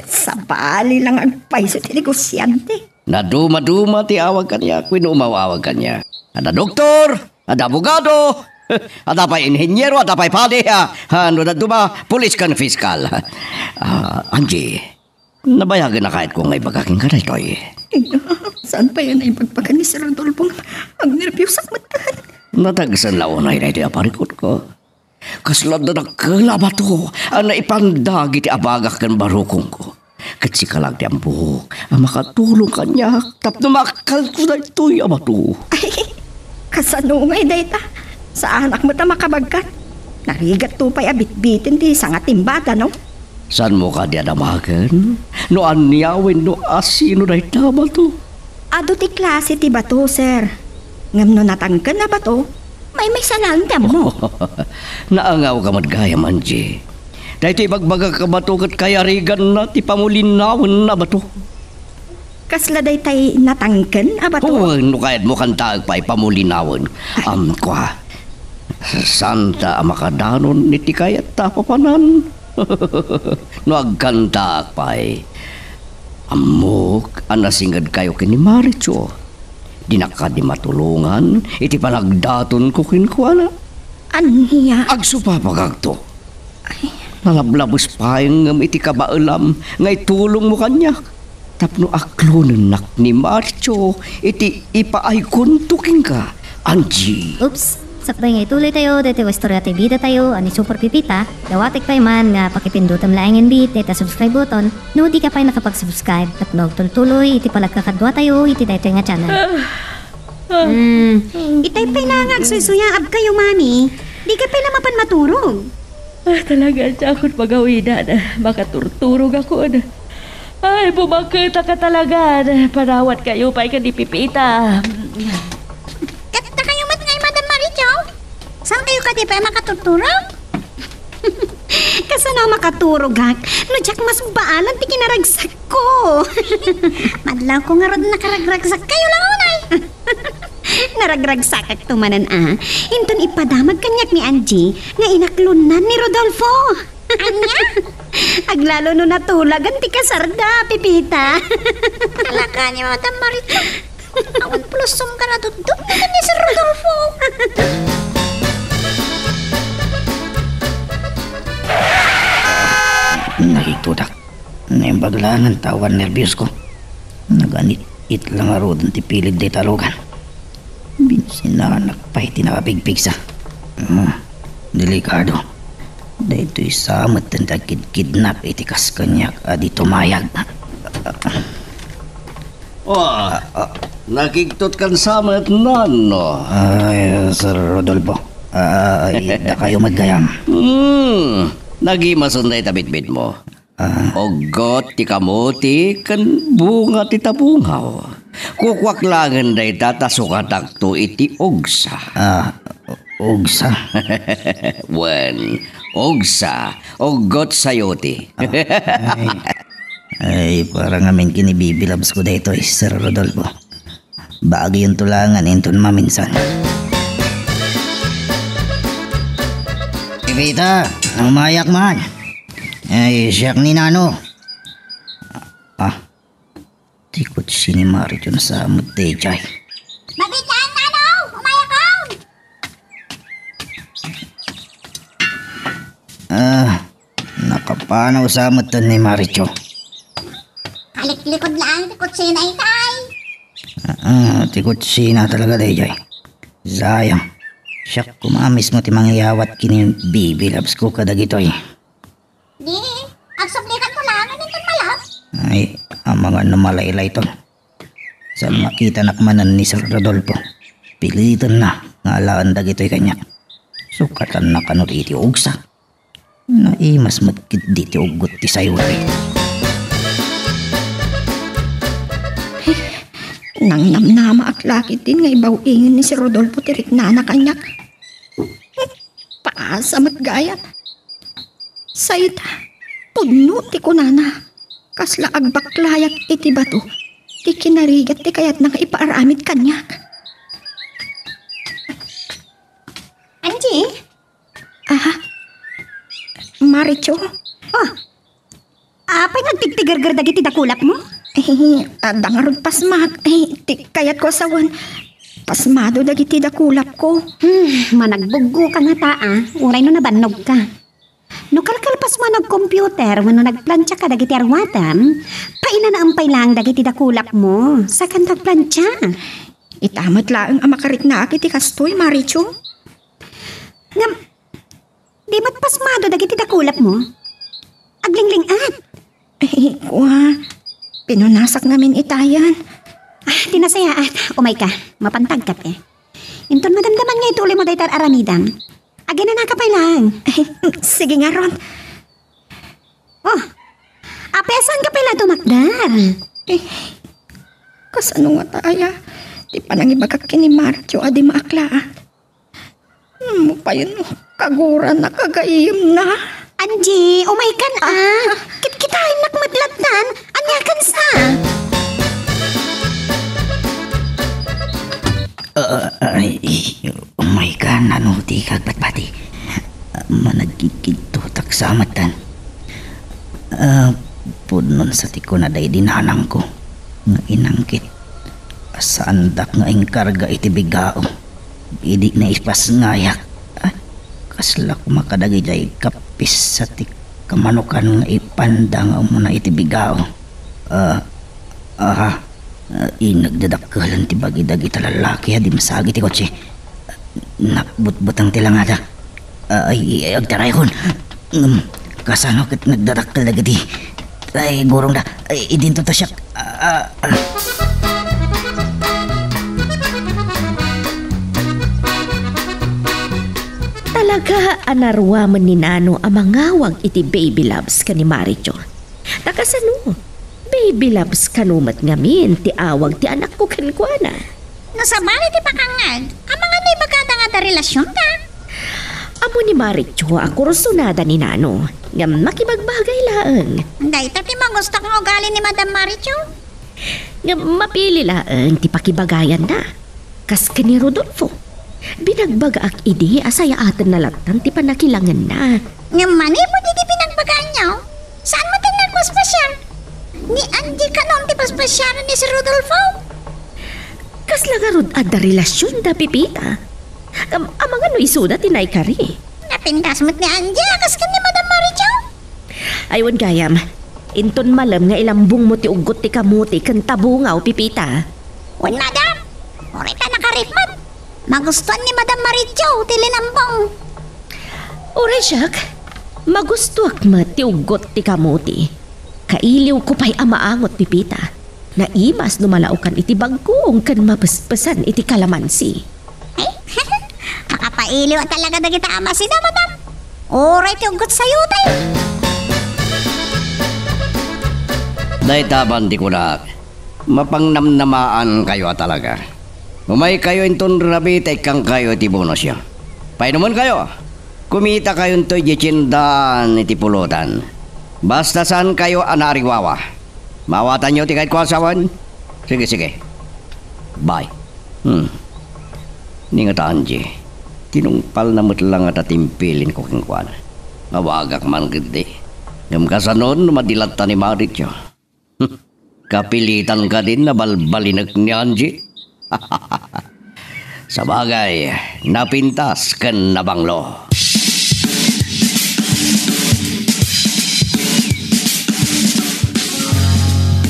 Sabali lang agpayso ti negosiante. Nadumaduma ti awag kaniak wenno umaw-awag kaniak. Adda doktor, adda abogado, adda pay inheniero, adda pay padi, ha, ha, no dadduma, pulis ken fiskal. Ah, Angie, nabayagen a kayatko nga ibaga kenka daytoy. Saan pay a naibagbaga ni Sir Rodolfo nga agnerbiusak metten? Natagsen la unay daytoy a parikutko. Kasla dakkel a bato a naipandagi ti abagak ken barukongko. Ket sika laeng ti ammok a makatulong kaniak tapno maakkalko daytoy a bato. Kasano ngay dayta? Saanak met a makabagkat. Narigatto pay a bitbiten ti sangatimbada, no? Saanmo kadi a damagen no ania wenno asino dayta a bato? Adu ti klase ti bato, sir. Ngem no natangken a bato, maymaysa laeng ti ammo. Naangawka met gayam, Angie. Daytoy ibagbagak a bato ket kayariganna ti pamulinawen a bato. Kasla daytay natangken a bato? Wen, no kayatmo, kantaek pay pamulinawen. Am, kua, saanta a makadanon iti kayatta a papanan. No agkantaek pay, ammok a nasingedkayo ken ni Maricho. Dinak kadi matulongan iti panagdatonko kenkuana. Ania? Agsupapagakto. Ay. Nalablabes pay ngem iti kabaelam nga itulongmo kaniak tapno aklonennak ni Maricho iti ipaaykonto kenka, Angie. Oops! Sakbay nga ituloy tayo daytoy a istorya ti bida tayo a ni Super Pipita, dawatek pay man nga pakipindutem laengen bi dayta subscribe button no di ka pay nakapag-subscribe tapno agtultuloy iti panagkakadua tayo iti daytoy nga channel. Ah, ah. Hmm. Itay pay la nga agsuysuyaab kayo, Mami. Di ka pay la mapan maturog. Ah, talaga, diakon pagawidan. Makaturturog ako. Ay, bumaketaka talaga. Panawat kayo pay ken ni Pipita. Ket dakayo met ngay, Madam Maricho? Saan kayo kadi pay makaturturog? Kasano makaturogak no diak masbaalan ti kinaragsakko? Madlawko ngarud nakaragragsak kayo la unay. Naragragsakakto manen a. Inton ipadamag kaniak ni Angie nga inaklonnan ni Rodolfo. Ania? Aglalo no natulagan ti kasarda, Pipita. Talaga ni Madam Maricho. Awan plusum ka na dudum ni Sir Rodolfo. Nakiktutak. Naimbag laeng ta awan nerbios ko. Naganit-it la ngaruden ti pilid dayta a lugan. Binsinanak pay ti nakapigpigsa. Ah, delikado. Daytoy sa met ti agkidkidnap iti kas kaniak a di tumayag. Oh, nakigtot kan sa met, Nano. Ay, Sir Rodolfo. Ay, dakayo met gayam. Hmm, nagimasen dayta bitbitmo. Ah. Uggot ti kamuti ken bunga ti tabungaw. Kukuak laengen dayta ta sukatakto iti ugsa. Ah, ugsa? Wen, ugsa, uggot sayote. Ah, ay, ay, para ngamin kinibibilabsko daytoy, Sir Rodolfo. Baagayonto laengen inton maminsan. Pipita, umayak man. Ay, siak ni Nano. Ah, ti kotse ni Maricho sa met daydiay. Mabitaan, Nano! Umayakon! Ah, nakapanaw sa met ni Maricho. Kaliklikod laeng ti kotsena itay. Ah, ti kotsena talaga daydiay. Sayang. Siak koma mismo ti mangyawat kinibibilabsko kadagitoy. Di, agsublikanto laeng inton malab. Ay, amangan no malaylayton. Sa makitanak manen ni Sir Rodolfo, pilitenna nga alaen dagitoy kaniak. Sukatanna kano iti ugsa. Naimas met ketdi ti uggot ti sayote. Nangnamnamaak la ketdin nga ibaw-ingen ni Sir Rodolfo ti riknana kaniak. Paasa met gayam. Sayta, pudno ti kunana. Kasla agbaklayak iti bato ti kinarigat ti kayatna nga ipaaramid kaniak. Angie? Aha. Maricho? Oh. Apay nga agtigtigerger dagiti dakulapmo? Eh, adda ngarud pasmak. Eh, ti kayatko a sawen, pasmado dagiti dakulapko. Hmm, managbuggoka ngata, a. Uray no nabannogka. No kalkalpasmo a nagcomputer wenno nagplantiaka dagiti arwatem, painanaem pay laeng dagiti dakulapmo, sakanta agplantia. Ita met laeng a makariknaak iti kastoy, Maricho. Ngem, Di met pasmado dagiti dakulapmo? Aglingling-at. Ay, kua. Pinunasak ngamin itayan. Ah, ti nasayaat. Umayka. Mapantagka ti. Inton madamdaman nga itulimo dayta aramidam, aginanaka pay laeng. Ay, sige ngarud. Oh, apay a saanka pay la tumakder? Eh, kasano ngata aya ti panangibagak ken ni Marjo a di maaklaat? Mo payen, kagurana, kagayyemna. Angie, umaykan a. Kitkitaennak met lattan. Aniakan sa? Ah, ay, umaykan, ano ti kagpatpati? Managkikidtotak sa matan. Ah, pudnon sa ti kuna daydi nanangko nga inangkit. Saandak nga inkarga iti bigao idi naipasngayak. Ah, kasla koma kadagijay kappis sa ti kamanukan nga ipanda nga umuna iti bigao. Ah, aha. Ah, inagdadakkelen ti bagi dagita lalaki a dimsagi ti kotse. Nakbutbuteng ti langada. Ah, ay, ay, agtarayakon. Ngem, kasano ket nagdadakkel dagiti, ay, gurongda? Ay, idinto ta siak. Ah, ah, ah. Talaga a naruamen ni Nano a mangawag iti baby loves ken ni Maricho. Ta kasano? Baby loves kano met ngamin ti awag ti anakko kenkuana. No sabali ti pakangngeg, amangan no ibagada nga adda relasionda. Ammo ni Maricho a kursunada ni Nano, ngem makibagbagay laeng. Dayta ti magustuak nga ugali ni Madam Maricho. Ngem mapili laeng ti pakibagayanna. Kas ken ni Rodolfo, binagbagaak idi a sayaatenna lattan ti pannakilangenna. Ngem manipud idi binagbagaanyo, saan met ti nagpaspasiar? Ni Angie kanon ti paspasiaren ni Sir Rodolfo? Kasla ngarud adda relasionda, Pepita. Ngem amangan no isuda ti naikari. Napintas met ni Angie a kas ken ni Madam Maricho. Ay, wen gayam, inton malem nga ilambongmo ti uggot ti kamuti ken tabungaw, Pepita. Wen, madam, uray ta nakarikmat. Magustuan ni Madam Maricho ti linambong. Uray siak, magustuak met ti uggot ti kamuti. Kailiwko pay a maangot, Pepita. Naimas no malaokan iti bagkong ken mapespesan iti kalamansi. Ay, makapailiw a talaga dagita a masida, madam. Uray ti uggot sayo, tay. Dayta man ti kunak, mapangnamnamaankayo a talaga. Umaykayo inton rabii ta ikkangkayo iti bonusyo. Painomenkayo, kumitakayonto idiay tiendaan iti pulotan. Basta saankayo a naariwawa. Maawatanyo ti kayatko a sawen? Sige, sige. Bye. Hmm. Ni ngata, Angie, tinungpalna met la ngata ti impilinko kenkuana. Awagak man ketdi. Ngem kasano no madi latta ni Maricho? Hmm. Kapilitan kadin a balbalinek ni Angie? Sabagay, napintas ken nabanglo.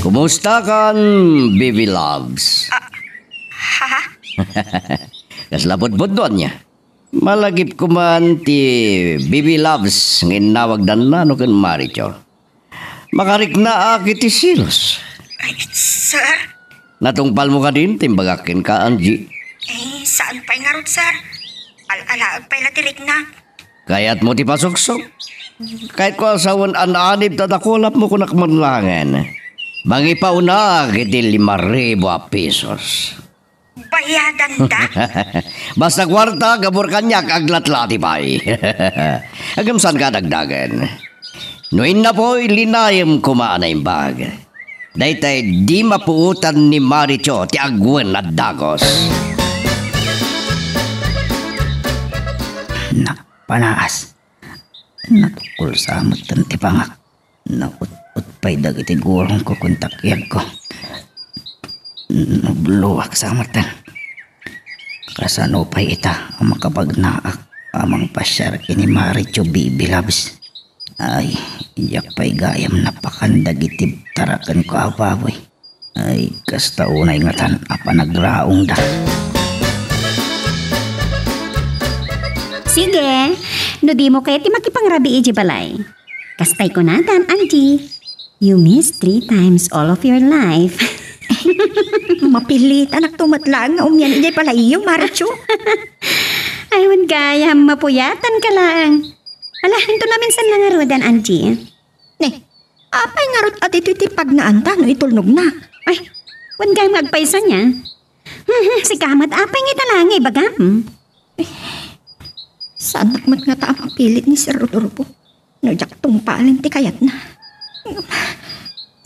Kumusta kan, Bibi Loves? Ah, ha? Kasla pudpudno ania? Malagipko man ti Bibi Loves nga innawagda Nano ken Maricho. Makariknaak iti selos. Ay, sir? Natungpalmo kadin ti imbagak kenka, Angie? Eh, saan pay ngarud, sir? Al-alaek pay la ti riknak. Kayatmo ti pasuksok? Kayatko a sawen a naanib ta dakulapmo, kunak man laengen. Mangipaunak iti lima ribu a pesos. Bayadanda? Basta kuarta, gapu kaniak, aglatlati pay. Ngem saanka a dagdagen. No innapoy, linayem koma a naimbag. Daytay di mapuotan ni Maricho ti agwen a dagus. Napanaas. Natukol sa metten ti pangak. Naut-ot pay dagiti gurongko ken takyagko. Nabloak sa metten. Kasano pay ita a makapagnaak a mangpasiar ken ni Maricho, Bibi Loves? Ay, diak pay gayam napakan dagiti tarakenko a baboy. Ay, kasta unay ngatan a panagraongda. Sige, No dimo ket ti makipangrabii idiay balay. Kastay kunatan, Angie, you miss three times all of your life. Mapilitanak to met laeng nga umian idiay balayyo, Marichu. Ay, wen gayam, mapuyatanka laeng. Ala, intonamin san nga ngaruden, Angie. Ne, apay ngarud a ditoy ti pagnaanta no itulnogna? Ay, wen gayam nga agpayso ania. Sika met, apay nga ita laeng nga ibagam? Saannak met ngata a mapilit ni Sir Rodolfo no diak tungpalen ti kayatna.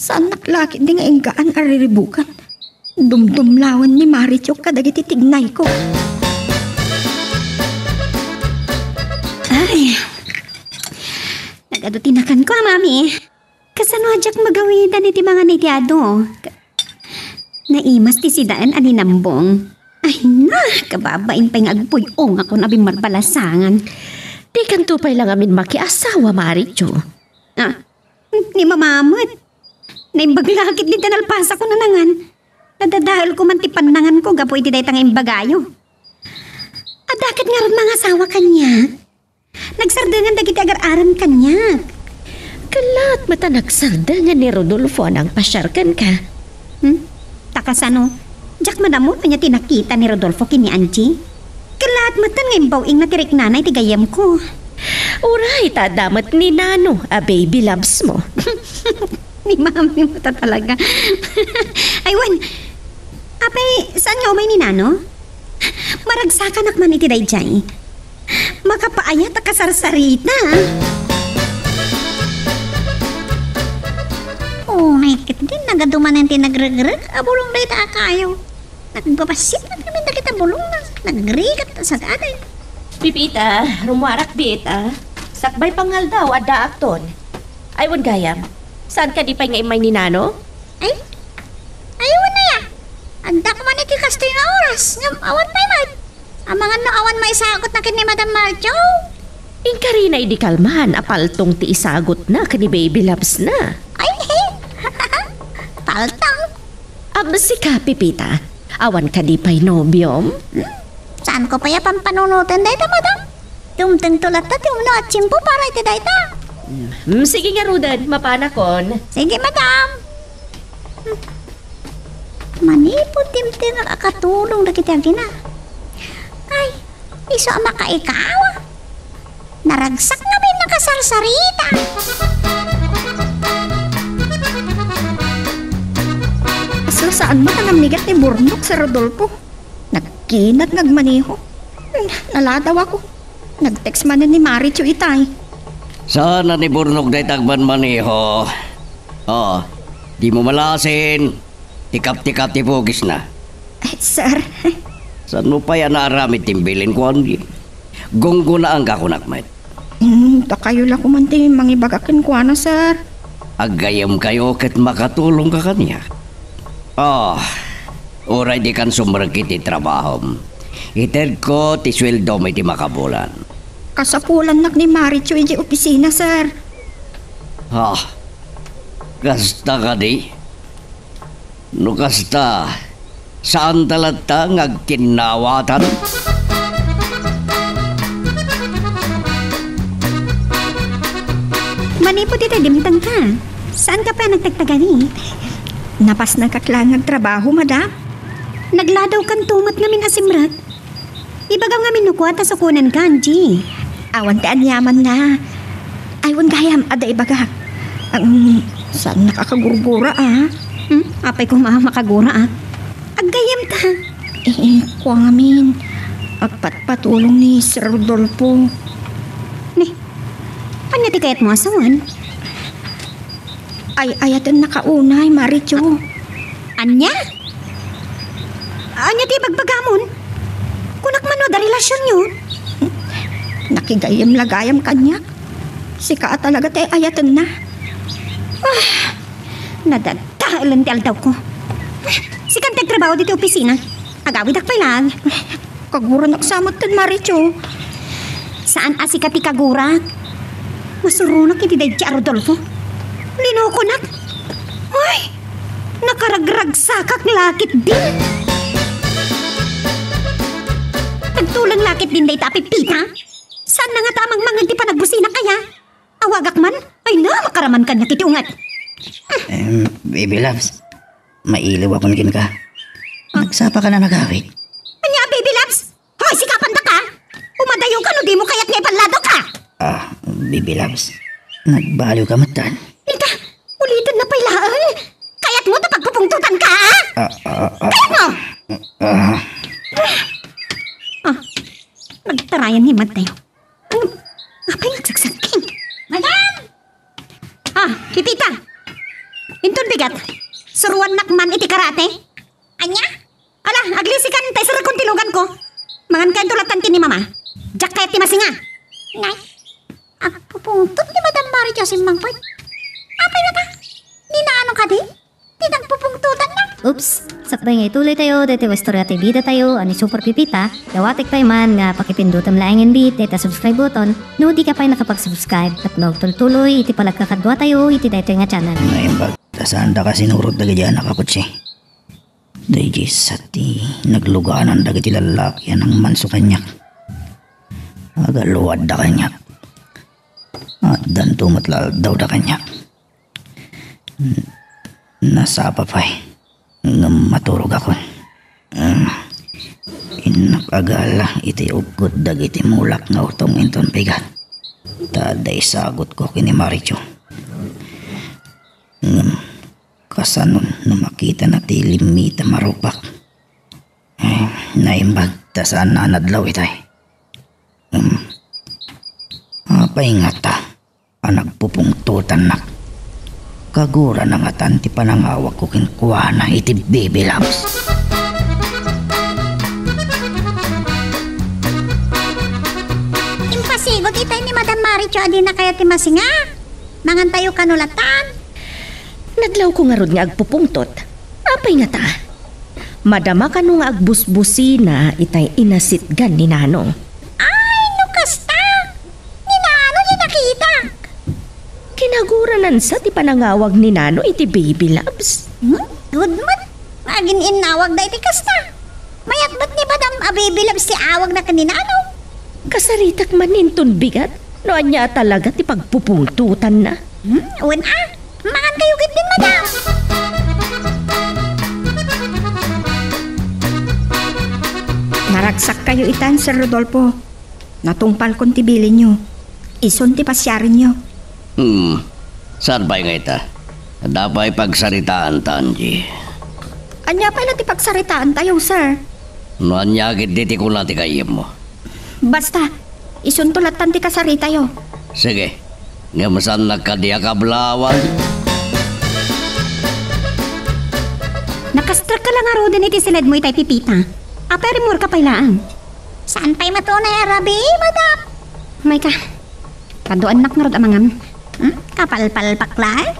Saannak la ketdi nga inggaan a riribukan. Dumdumlawen ni Marichu kadagiti tignayko. Ay, nagadu ti nakanko, a mami. Kasano a diak magawidan iti mangan iti adu? Ka-, naimas ti sidaen a ninambong. Ay na, kababain pay nga agpuy-ongakon a bimmarbalasangan. Dikanto pay la ngamin makiasawa, Marichu. Ah, ni Mama met. Naimbag la ketdi ti nalpasakon a nangan. Nadadaelko man ti pannanganko gapu iti dayta nga imbagayo. Adda ket ngarud mangasawa kaniak? Nagsardengan dagiti agar-arem kaniak. Kellaat met a nagsardengan ni Rodolfo a nangpasiar kenka. Hmm? Ta kasano? Diak madammo ania ti nakita ni Rodolfo ken ni Angie. Kellaat metten nga imbaw-ingna ti riknana iti gayyemko. Uray ta adda met ni Nano a baby loves mo. Ni Mami met talaga. Ay, wen. Apay, saan nga umay ni Nano? Maragsakanak man iti daydiay. Makapaayat a kasarsarita. Unay ketdin, nagadu manen ti nagregreg a bulong dayta a kayo. Nagbabassit na kami dagita bulongna. Nagrigat ta sagaden. Pipita, rummuarak dita. Sakbay pangaldaw, addaakton. Ay, wen gayam. Saan kadi pay nga immay ni Nano? Ay? Ay, wen aya. Addak man iti kastoy nga oras, ngem awan pay met. Amangan no awan maisagutna ken ni Madam Marjo. Inkarina idi kalman a paltong ti isagutna ken ni Baby Loves na. Ay, paltong? Am, sika, Pipita, awan kadi pay nobiom? Hmm? Saanko pay a pampanunoten dayta, madam? Dumtengto latta ti umno a tiempo para iti dayta. Hmm, sige ngaruden, mapanakon. Sige, madam. Hmm. Manipud dimtengak a katulong dagiti agina. Ay, isu a makaikaw. Naragsak ngamin a kasarsarita. Saan met a nammigat ni Burnok, Sir Rodolfo? Nagkinat nga agmaneho. Naladawakon. Nag-text manen ni Marichu itay. Saan a ni Burnok dayta agmanmaneho? Oh, dimo malasin. Tikaptikap ti pugisna. Eh, sir. Saanmo pay a naaramid ti imbilinko, Angie? Gunggonaanka, kunak met. Hmm, dakayo la koma ti mangibaga kenkuana, sir. Aggayemkayo ket makatulongka kaniak. Ah, uray dikan sumrek iti trabahom, itedko ti sueldom iti makabulan. Kasapulannak ni Marichu idiay opisina, sir. Ah, kasta kadi? No kasta, saanta latta nga agkinnawatan? Manipud iti dimtengka, saanka pay a nagtagtagani? Napasnakak laeng nga agtrabaho, madam. Nagladawkanto met ngamin a simrek. Ibagam ngamin no kua ta sukonenka, Angie. Awan ti aniamanna. Ay, wen gayam, adda ibagak. Ang, saannak a kagurgura, a? Hmm? Apay koma a makagura, a? Aggayemta. Eh, eh, kua ngamin, agpatpatulong ni Sir Rodolfo. Ni, ania ti kayatmo a sawen? Ay-ayatennaka unay, Marichu. Ania? Ania ti ibagbagamon? Kunak man no adda relasionyo? Nakigayyem la gayam kaniak. Sika a talaga ti ay-ayatenna. Ah, nadadaelen ti aldawko. Sikan ti agtrabaho ditoy opisina. Agawidak pay laeng. Kaguranak sa metten, Marichu. Saan a sika ti kagurak? Masuronak iti daydi a Rodolfo. Linokonak. Ay! Nakaragragsakak la ketdin. Nagtuleng la ketdin dayta a Pepita. Saanna ngata a mangmangngeg ti panagbusina kaya? Awagak man? Ay na, makaraman kaniak iti unget. Em, baby loves, mailiwakon kenka. Ah. Nagsapa ka na nagawid? Ania, baby loves? Hoy, sikapandaka! Umadayoka no dimo kayat nga ipalladok ka! Ah, baby loves, nagbaliwka metten. Ita, ulitenna pay laeng. Kayatmo ta pagpupungtotanka, a? Ah, ah, ah. Kayatmo! Ah. Ah, nagtarayan ni Mateo. Apay nga agsagsaking? Madam! Ah, Pipita! Inton bigat, suruannak man iti karate. Ania? Ala, aglisikan ta iserrekon ti luganko. Mangankayo latta ken ni Mama. Diak kayat ti masinga. Nay, agpupungtot ni Madam Mari Josie Mangpet. Apay ngata? Ni Nano kadi? Ti nagpupungtotanna? Oops! Sakbay nga ituloytayo daytoy a istorya ti bidatayo a ni Super Pipita, dawatek pay man nga pakipindutem laengen bi dayta subscribe button no dika pay nakapag-subscribe tapno agtultuloy iti panagkakaduatayo iti daytoy nga channel. Naimbag ta saandaka sinurot dagiti anak a kotse. Daydiay sa ti nagluganan dagiti lallaki a nangmanso kaniak. Agaluadda kaniak. Addanto met la aldawda kaniak. N-, nasapa pay ngem maturogakon. Mm. Innak agala iti uggod dagiti mulak nga utong inton bigat. Ta adda isagutko ken ni Maricho. Ngem Kasano no makitana ti limmita marupak? Eh, naimbag ta saan a nadlaw itay. Hmm. Apay ngata a nagpupungtotannak? Kagurana ngatan ti panangawagko kenkuana iti Baby Loves. Impasigot itay ni Madam Maricho a dina kayat ti masinga. Mangantayo kano latan. Nadlawko ngarud nga agpupungtot. Apay ngata? Madama kano nga agbusbusina itay inasitgan ni Nano? Ay, no kasta! Ni Nano ti nakitak. Kinaguranansa ti panangawag ni Nano iti Baby Loves. Hmm? Good man. Agin-innawag da iti kasta. Mayat met ni Madam a Baby Loves ti awagna ken ni Nano. Kasaritak man inton bigat no ania a talaga ti pagpupungtotanna. Hmm, wen a, mangan kayo ketdin, Madam. Naragsak kayo itan, Sir Rodolfo. Natungpalkon ti bilinyo. Isun ti pasiarenyo. Hmm. Saan pay nga ita? Adda pay pagsaritaanta, Angie. Ania pay la ti pagsaritaantayo, sir? No ania ketdi ti kuna ti gayyemmo? Basta, isunto lattan ti kasaritayo. Sige. Ngem saannak kadi a kablawan? Nakastrekka la ngaruden iti siledmo itay Pipita. Apay rimmuarka pay laeng? Saan pay met unay a rabii, madam? Mayka, kaduaennak ngarud a mangam. Hmm? Kapalpalpak laeng?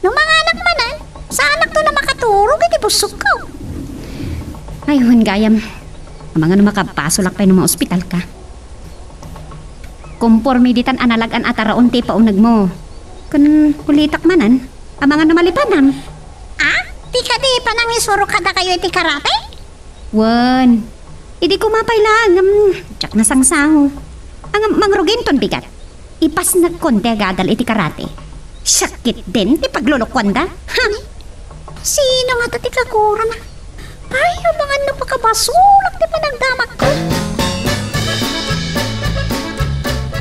No manganak manen, saanakto a makaturog iti pussokko. Ay, wen gayam. Amangan no makabasolak pay no maospitalka. Komporme ditan a nalag-an a taraon ti ipaunegmo. Ken ulitak manen, amangan no malipanam. Ah? Ti kadi panangisuro kadakayo iti karate? Wen, idi koma pay laeng, ngem diak nasangsango. Ngem mangrugi inton bigat. Ipasnekon ti agagal iti karate. Siak ketdin ti paglulukuanda. Ha? Sino ngata ti kagurana? Ay, amangan no pakabasolak ti panagdamakko.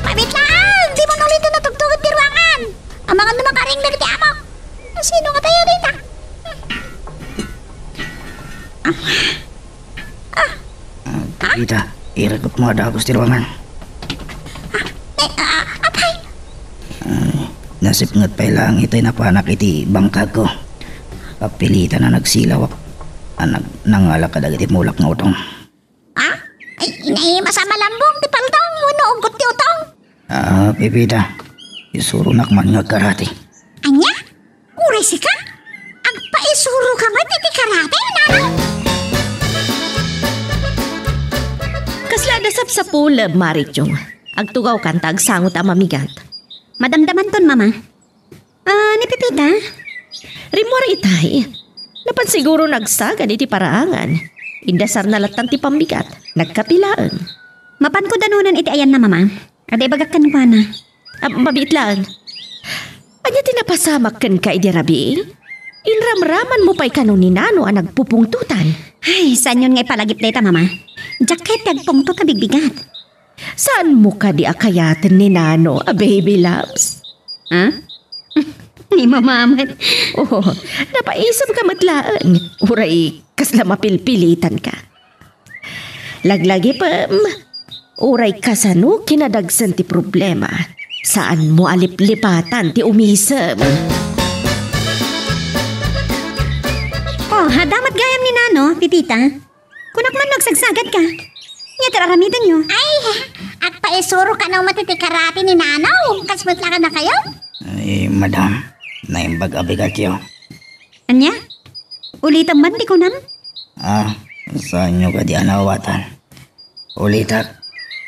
Pabit laeng, dimo uliton a tugtugen ti ruangan. Amangan no makaring dagiti amok. Sino ngata dayta? Ah. Ah. Ah, Pita, irekutmo a dagus ti ruangan. Ah, eh, ah, apay? Ay, nasipnget pay laeng itay napanak iti bangkagko. Pagpilitan a nagsilawak a nag-, nangala kadagiti mulak nga utong. Ah? Ay, inay, masa malambong ti paltong wenno uggot ti utong? Ah, Pipita, isuronak man nga agkarate. Ania? Uray sika? Agpaisuroka met iti karate, Nano? Kasla adda sapsapulem, Marichong. Agtugawkan ta agsango ta mamigat. Madamdamanton, Mama. Ah, ni Pipita? Rimmuar itay. Napan siguro nagsagad iti paraangan. Indasarna lattan ti pammigat. Nagkapi laeng. Mapanko danunan iti ayanna, Mama. Adda ibagak kenkuana. Ah, mabiit laeng. Ania ti napasamak kenka idi rabii? Inramramanmo pay kano ni Nano a nagpupungtotan? Ay, saanyon nga ipalagip dayta, Mama? Diak kayat ti agpungtot a bigbigat. Saanmo kadi a kayaten ni Nano a baby loves? Ha? Ni Mama met. Oh, napaisemka met laeng. Uray kasla mapilpilitanka. Laglagipem, uray kasano kinadagsen ti problema, saanmo a liplipatan ti umisem. Oh, adda met gayam ni Nano, Pepita. Kunak man no agsagsagadka. Ania ti aramidenyo? Ay, agpaisuro kano met iti karate ni Nano. Kas met la kadakayo? Ay, madam, naimbag a bigatyo. Ania? Ulitem man ti kunam? Ah, saanyo kadi a naawatan? Ulitek,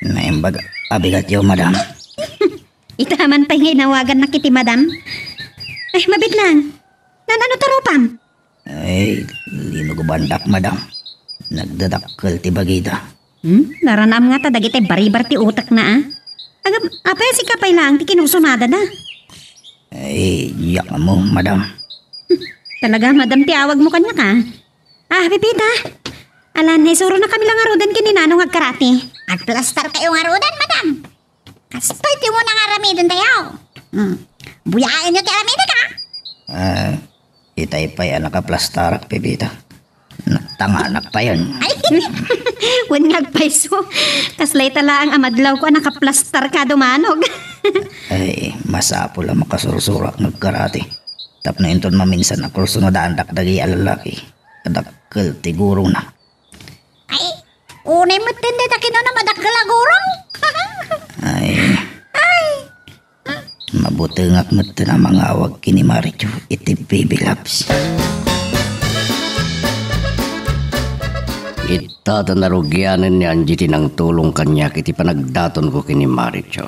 naimbag a bigatyo, madam. Ita man pay nga inawagannak iti madam. Ay, mabiit lang. Naan-ano ti rupam? Ay, linugubandak, madam. Nagdadakkel ti bagida. Hmm? Naran-am ngata dagiti baribar ti utekna, a? Agam, apay a sika pay laeng ti kinursunadada? Ay, diak ammo, madam. Hmm, talaga, madam ti awagmo kaniak, a? Ah, Pepita, ala, naisuronakami la ngaruden ken ni Nano nga agkarate. Agplastarkayo ngaruden, madam. Kastoy ti umuna nga aramidentayo. Hmm. Buyaenyo ti aramidek, a? Ah, itay pay a nakaplastarak, Pepita. Nagtanganak payen. Ay, wen nga agpayso. Kasla ita laeng a madlawko a nakaplastarka a dumanog. Ay, masapul a makasursurak nga agkarate. Tapno inton maminsan a kursunodandak dagiti a lalaki, dakkel ti gurongna. Ay, unay met dayta kinuna madakkel a gurong. Ay. Ay. Mabutengak met a mangawag ken ni Maricho iti Baby Loves. Ita ta narugianen ni Angie ti nangtulong kaniak iti panagdatonko ken ni Maricho.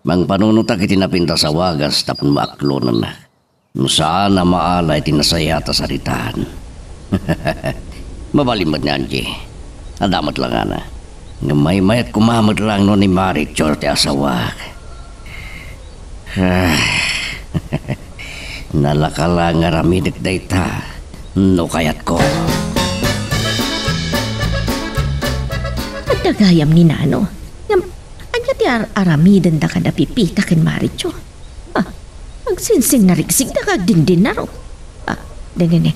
Mangpanunotak iti napintas a wagas tapno maaklonennak. No saan a maala iti nasayaat a saritaan. Mabalin met ni Angie. Adda met la ngana. Ngem maymayat koma met laeng no ni Maricho ti asawak. Ah. Nalaka la nga aramidek dayta no kayatko. Adda gayam ni Nano. Ngem, ania ti ar-aramidenda kada Pepita ken Maricho? Ah, agsinsinnarigsigda nga agdindinnaro. Ah, dengngenge.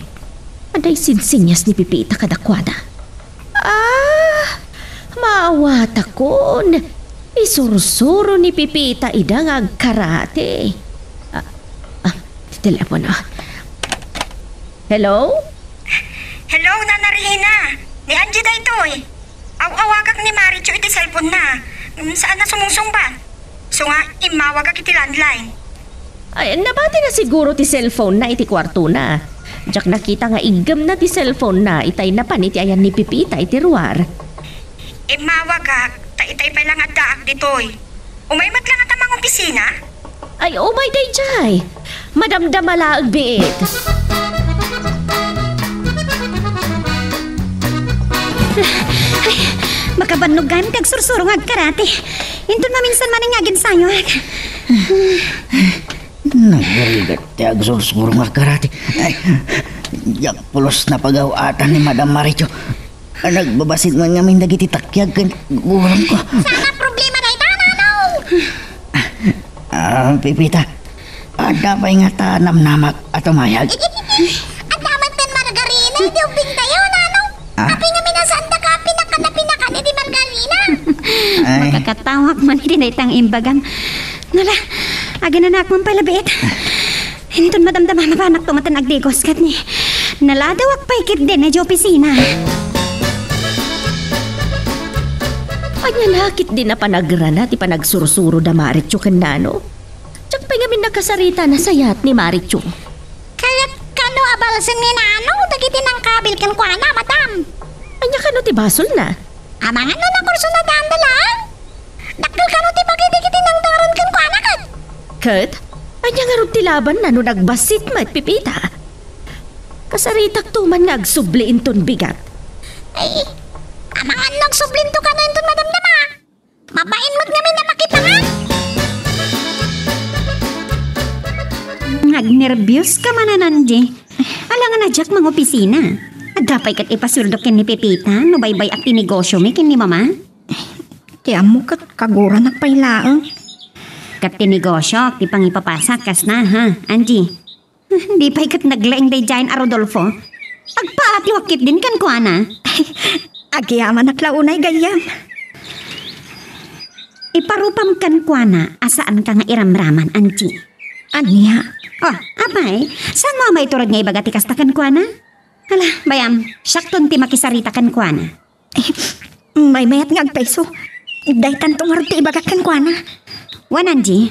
Adda isinsinsias ni Pepita kadakuada. Ah, maawatakon. Isursuro ni Pepita ida nga agkarate. Ah, ah, ti telepono. Hello? Hello, Nana Rina. Ni Angie daytoy. Aw-awagak ni Maricho iti cellphone-na. Mm, saan a sumungsungbat. Isu nga, immawagak iti landline. Ay, nabati na siguro ti cellphone-na iti kuartona. Diak nakita nga iggemna ti cellphone-na itay napan iti ayan ni Pepita iti ruar. Immawagak, ta itay pay la nga addaak ditoy. Umay met la ngata mangopisina? Ay, umay daydiay. Madamdama laeng biit. Ay, makabannog gayam ti agsursuro nga agkarate. Inton maminsan manen nga aginsayoak. Nagrigat ti agsursuro nga agkarate. Ay, diak pulos napagaw-atan ni Madam Maricho. Nagbabasit man ngamin dagiti takiag ken gurongko. Saan a problema dayta, Nano? Ah, Pepita, adda pay ngata namnamak a tumayag? Adda met ti margarina iti ubbingtayo, Nano. Ah? Apay ngamin a saandaka a pinakan a pinakan iti margarina? Ay. Makakatawak man iti dayta nga imbagam. Nala, aginanaak man pay la biit. Inton madamdama, mapanakto met a agdigos ket ni, naladawak pay ketdi idiay opisina. Ania la ketdi a panagrana ti panagsursuro da Maricho ken Nano? Diak pay ngamin nakasarita a nasayaat ni Maricho. Kayat kano a balsen ni Nano dagiti nangkabil kenkuana, madam? Ania kano ti basolna? Amangan no nakursunadaanda laeng. Dakkel kano ti bagi dagiti nangdaron kenkuana ket? Ket, ania ngarud ti labanna no nagbassit met, Pepita? Kasaritakto man nga agsubli inton bigat. Ay, amangan no agsublinto kano inton madamdama. Mabain met ngamin a makipangan. Agnerbios ka manen, Angie. Alangan a diak mangopisina. Adda pay ket ipasueldo ken ni Pepita no baybay-ak ti negosyomi ken ni Mama. Ti ammok ket kaguranak pay laeng. Ket ti negosyok ti pangipapasak kasna, ha, Angie? Di pay ket naglaing daydiayen a Rodolfo. Agpaatiwak ketdin kenkuana. Agyamanak la unay gayyem. Iparupam kenkuana a saanka nga iramraman, Angie. Ania? Oh, apay, saanmo a maiturod nga ibaga ti kasta kenkuana? Hala, bay-am, siakton ti makisarita kenkuana. Maymayat nga agpayso. Daytanto ngarud ti ibagak kenkuana. Wen, Angie,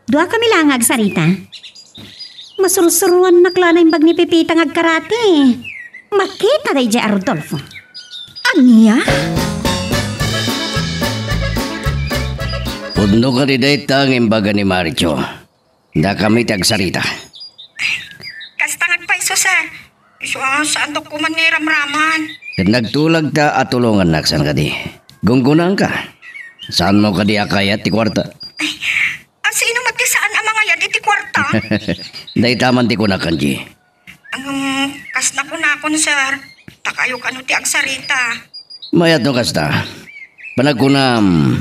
duakami la nga agsarita. Masursuroannak la naimbag ni Pepita nga agkarate. Makita daydiay a Rodolfo. Ania? Pudno kadi dayta nga imbaga ni Maricho. Dakami ti agsarita. Kasta nga agpayso, sir. Isu a, saanto koma nga iramraman. Ket nagtulagta a tulongannak, saan kadi? Gunggunangka. Saanmo kadi a kayat ti kuarta? Ay, a, sino met ti saan a mangayat iti kuarta? Dayta man ti kunak, Angie. Ngem, kas nakunakon, sir, ta kayo kano ti agsarita. Mayat no kasta. Panagkunam,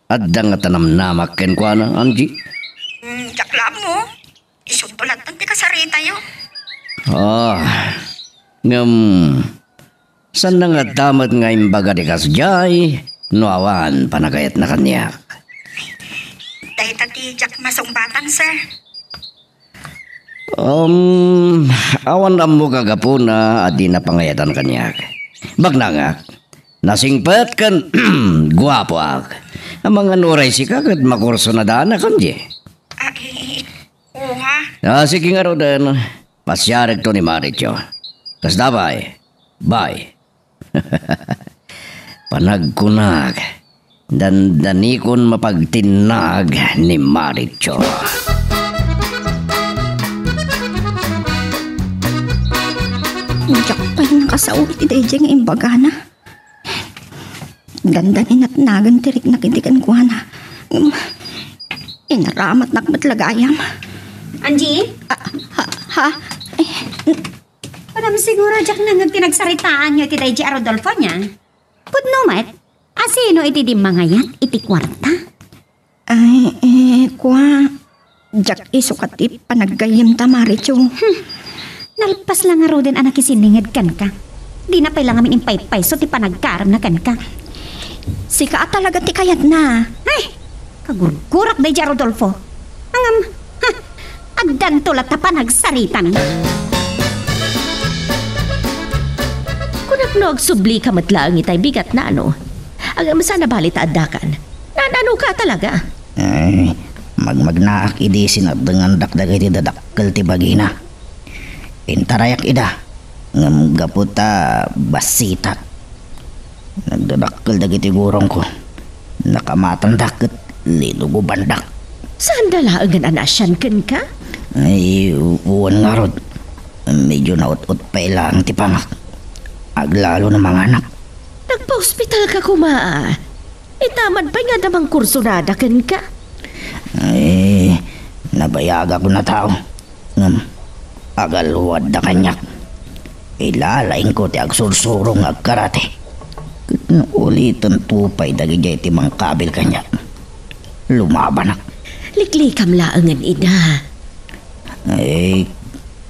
adda ngata namnamak kenkuana, Angie? Hmm, diak la ammo. Isunto latta ti kasaritayo. Ah, ngem, saanna ngata met nga imbaga ti kasdiay no awan panagayatna kaniak? Dayta ti diak masungbatan, sir. Um, awan ammok a gapuna a dina pangayatan kaniak. Bagnangak, nasingpet ken guapoak. Amangan uray sika ket makursunadanak, Angie. Ah, eh, eh, oo nga. Ah, sige ngaruden. Pasiarekto ni Maricho. Kasda pay. Bye. Panagkunak, dandanikon mapagtinnag ni Maricho. Diak pay nakasao iti daydiay nga imbagana. Dandanin natnagan ti riknak iti kenkuana. Inaramatnak met la gayam. Angie? Ah, ha, ha? Eh, Madam, siguro diak nangngeg ti nagsaritaanyo iti daydiay a Rodolfo ania? Pudno met, a sino iti di mangayat iti kuarta? Ay, eh, kua, diak isu ket ti panaggayyemta, Maricho. Hmm. Nalpas la ngaruden a nakisinninged kenka. Dina pay la ngamin impaypayso ti panagkaremna kenka. Sika a talaga ti kayatna. Ay, kagurgurak daydiay a Rodolfo. Ngem, ha, addanto latta panagsaritami. Kunak no agsublika met laeng itay bigatna, no? Ngem saan a bali ta addakan. Naan-anoka talaga? Ay, magmagnaak idi sinardengandak dagiti dadakkel ti bagina. Intarayak ida, ngem gapu ta bassitak. Nagdadakkel dagiti gurongko. Nakamatandak ket linugobandak. Saanda laengen a naasian kenka? Ay, u-, wen ngarud. Medyo naut-ot pay laeng ti pangak. Aglalo na manganak. Nagpaospitalka koma, a. Ita met pay nga adda mangkursunada kenka? Ay, nabayagakon a tao. Ngem, agaluadda kaniak. Ilalaingko ti agsursuro nga agkarate. Ket no ulitento pay dagidiay ti mangkabil kaniak, lumabanak. Liklikam laengen ida. Ay,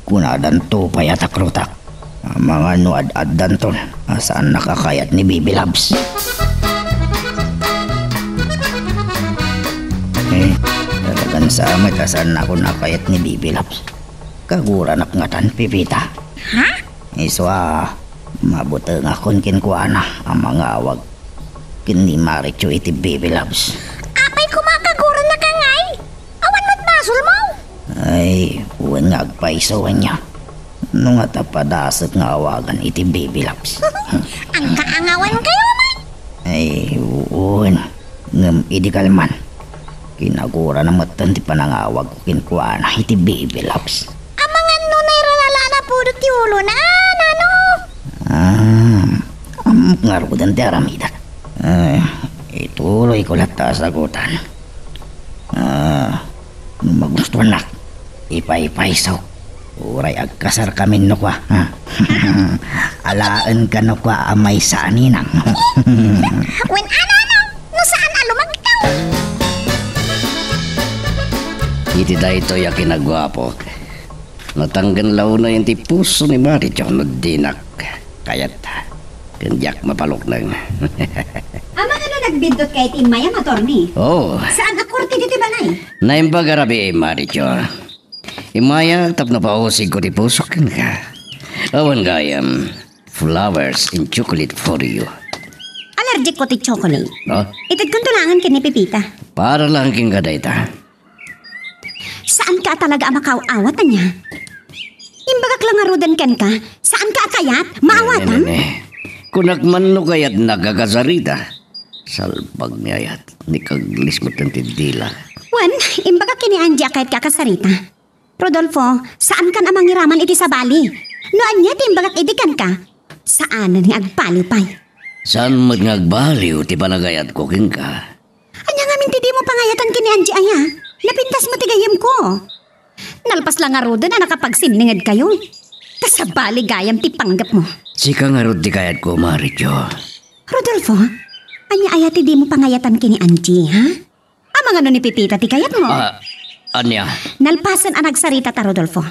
kunadanto pay a takrotak. Amangan no ad-addanton a saannak a kayat ni Bibi Labs. Eh, talagan sa met a saannakon a kayat ni Bibi Labs. Kaguranak ngatan, Pepita. Ha? Isu a, mabutengakon kenkuana a mangawag ken ni Maricho iti Bibi Labs. Apay koma, kagurannaka ngay? Awan met basolmo? Ay, wen nga agpayso ania. No nga ta padasek nga awagan iti Bibi Labs. Angkaangawan kayo man? Ay, wen. Ngem idi kalman, kinagurana metten ti panangawagko kenkuana iti Bibi Labs. Amangan no nairalala na pudot ti ulona, nano? Ah, ammok ngaruden ti aramidek. Eh, ituloyko latta a sagutan. Ah, no magustuannak, Ipaypaysok. Uray agkasarkamin no kua, ha? Alaenka no kua a maysa a ninang. Wen, ano, ano? No saan a lumagtaw? Iti daytoy a kinaguapok, natanggan la unayen ti puso ni Maricho no dinak kayat ken diak mapalukneng. Amangan no nagbiddut kay ti immayam, attorney? Oo. Saan a korte ditoy balay? Naimbag a rabii, Maricho. Immayak tapno pausigko ti pusok kenka. Awan gayam, flowers and chocolate for you. Allergic ko ti chocolate. No? Itedkon to laengen ken ni Pepita. Para lang kenka dayta. Saanka a talaga a makaaw-awat, ania? Imbagak la ngaruden kenka, saanka a kayat? Maawatam? Ne, ne, ne. Kunak man no kayatnak a kasarita. Salbag ni ayat, ni kaglis met ti dila. Wen, imbagak ken ni Angie a kayatka a kasarita. Rodolfo, saankan a mangiraman iti sabali. No ania ti imbagak idi kenka, saanen nga agbaliw pay. Saan met nga agbaliw ti panagayatko kenka? Ania ngamin ti dimo pangayatan ken ni Angie aya? Napintas mo ti gayyemko. Nalpas la ngaruden a nakapagsinningedkayo. Ta sabali gayam ti panggepmo. Sika ngarud ti kayatko, Maricho. Rodolfo, ania aya ti dimo pangayatan ken ni Angie, ha? Amangan no ni Pepita ti kayatmo? Ah, ania? Nalpasen a nagsarita ta, Rodolfo.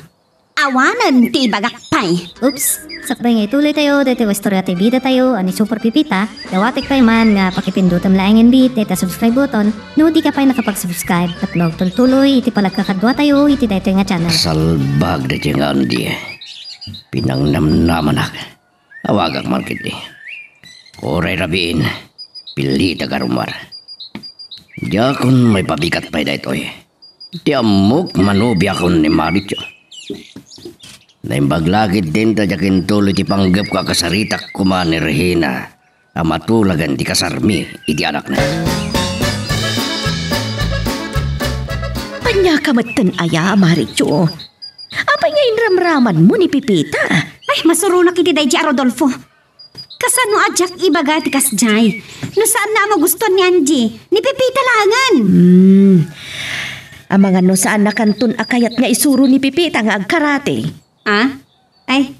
Awanen ti ibagak pay. Oops! Sakbay nga ituloy tayo daytoy a istorya ti bida tayo a ni Super Pepita, dawatek pay man nga pakipindutem laengen dayta subscribe button no dika pay nakapag-subscribe tapno agtultuloy iti panagkakadua tayo iti daytoy nga channel. Salbag daytoy nga Angie. Pinangnamnamanak. Awagak man ketdi. Uray rabiin, pilitek a rummuar. Diakon maipabigat pay daytoy. Ti ammok, manubiakon ni Maricho. Naimbag la ketdin ta diak intuloy ti panggepko a kasaritak koma ni Regina a matulagen ti kasarmi iti anakna. Ania ka metten aya, Maricho? Apay nga inramramanmo ni Pepita? Ay, masuronak iti daydi a Rodolfo. Kasano a diak ibaga ti kasdiay? No saanna a magustuan ni Angie, ni Pepita laengen. Hmm. Amangan no saannakanton a kayat nga isuro ni Pepita nga agkarate. Ah? Ay,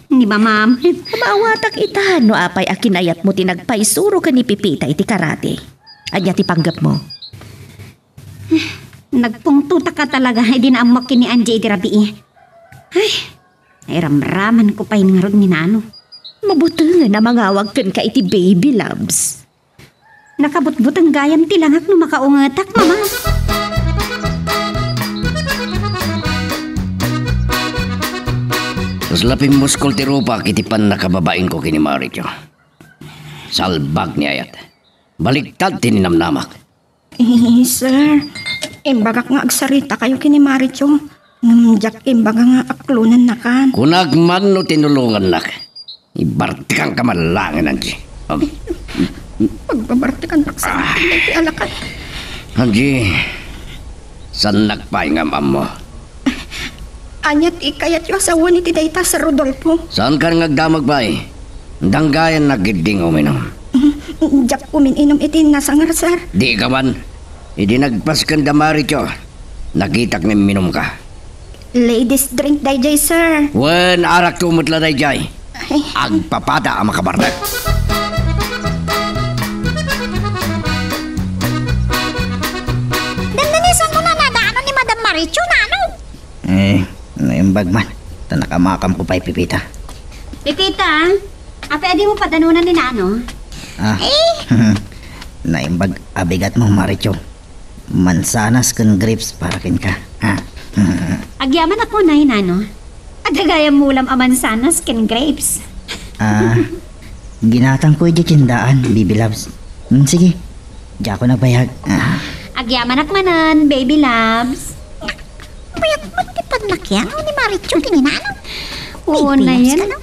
ni mamam. Maawatak ita no apay a kinayatmo ti nagpaisuro ken ni Pepita iti karate. Ania ti panggepmo? Nagpungtotaka talaga idi naammoak ken ni Angie iti rabii. Ay, nairamramanko pay ngarud ni Nano. Mabutengen a mangawag kenka iti baby loves. Nakabutbuteng gayam ti langak no makaungetak, Mama. Kasla pimmuskol ti rupak iti pannakababainko ken ni Maricho. Salbag ni ayat. Baliktad ti ninamnamak. Eh, sir, imbagak nga agsaritakayo ken ni Maricho, ngem diak imbaga nga aklonennakan. Kunak man no tinulongannak. Ibartikanka man laengen, Angie. Um, Pagbabartikannak sa Ah. Iti alakad. Angie, saannak pay nga am-ammo. Ania ti kayatyo a sawen iti dayta, Sir Rodolfo? Saankan nga agdamag pay. Danggayannak ketdi nga uminum. Diak umin-inum iti nasangar, sir. Dika man. Idi nagpasken da Maricho, nakitak nga imminumka. Ladies drink daydiay, sir. Wen, arakto met la daydiay. Ay. Agpapada a makabartek. Dandanisan mo na nadaanan ni Madam Maricho, Nano? Eh, naimbag man. Ta nakamakamko pay, Pepita. Pepita, apay a dimo padanunan ni Nano? Ah, Eh? Naimbag a bigatmo, Maricho. Mansanas ken grapes para kenka, ha? Agyamanak unay, Nano. Adda gayam ulam a mansanas ken grapes. Ah, ginatangko idiay tiendaan, baby loves. Hmm, sige, diakon agbayag. Ah. Agyamanak manen, baby loves. Bayat man ti pannakiangaw ni Maricho ken ni Nano. Oo, Baby loves nayen. Ka, no?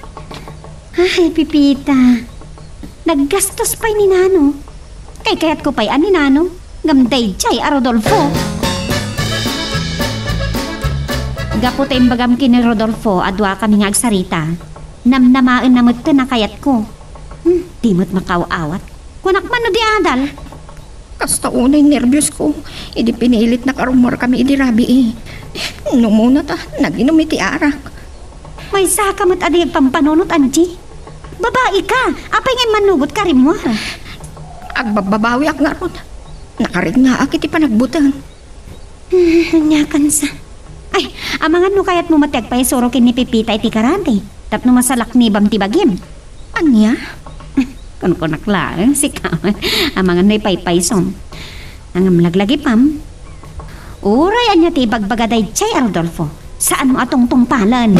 Ay, Pepita. Naggastos pay ni Nano. Kaykayatko pay a ni Nano, ngem daydiay a Rodolfo. Gapu ta imbagam ken ni Rodolfo a duakami nga agsarita, namnamaenna metten a kayatko. Hmm, di met makaaw-awat. Kunak man no di adal. Kasta unay nerbios ko, idi pinilitnak a rummuarkami idi rabii. No umuna ta, naginom iti arak. Maysa ka met a di agpampanunot, Angie. Babai ka. Apay nga immanugot ka rimmuar? Agbababawiak ngarud. Nakaringngaak iti panagbuteng. Ania kansa? Ay, amangan no kayatmo met ti agpaisuro ken ni Pepita iti karate tapno masalaknibam ti bagim. Ania? Kunkunak laeng, sika. Amangan no ipaypaysom. Ngem laglagipam. Uray ania ti ibagbaga daydiay a Rodolfo, saanmo a tungtungpalen.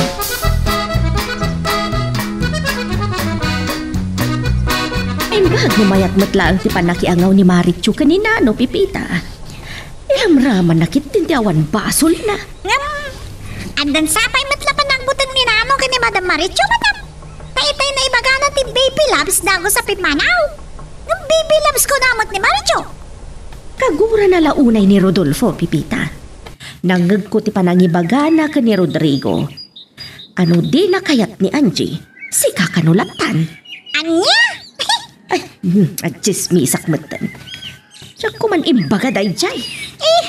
Imbag no mayat met laeng ti pannakiangaw ni Marichu ken ni Nano, Pepita. Iramramanna ketdin ti awan basolna. Ngem, addan sapay met la panagbuteng ni Nano ken ni Madam Marichu, madam. Ta itay naibagana ti baby loves dagus a pimmanaw. Ngem baby loves kuna met ni Marichu. Kagurana la unay ni Rodolfo, Pepita. Nangngegko ti panangibagana ken ni Rodrigo. Ano dina kayat ni Angie, sika kano lattan? Ania? Ay, hmm, atsismisak metten. Diak ko man imbaga daydiay. Eh,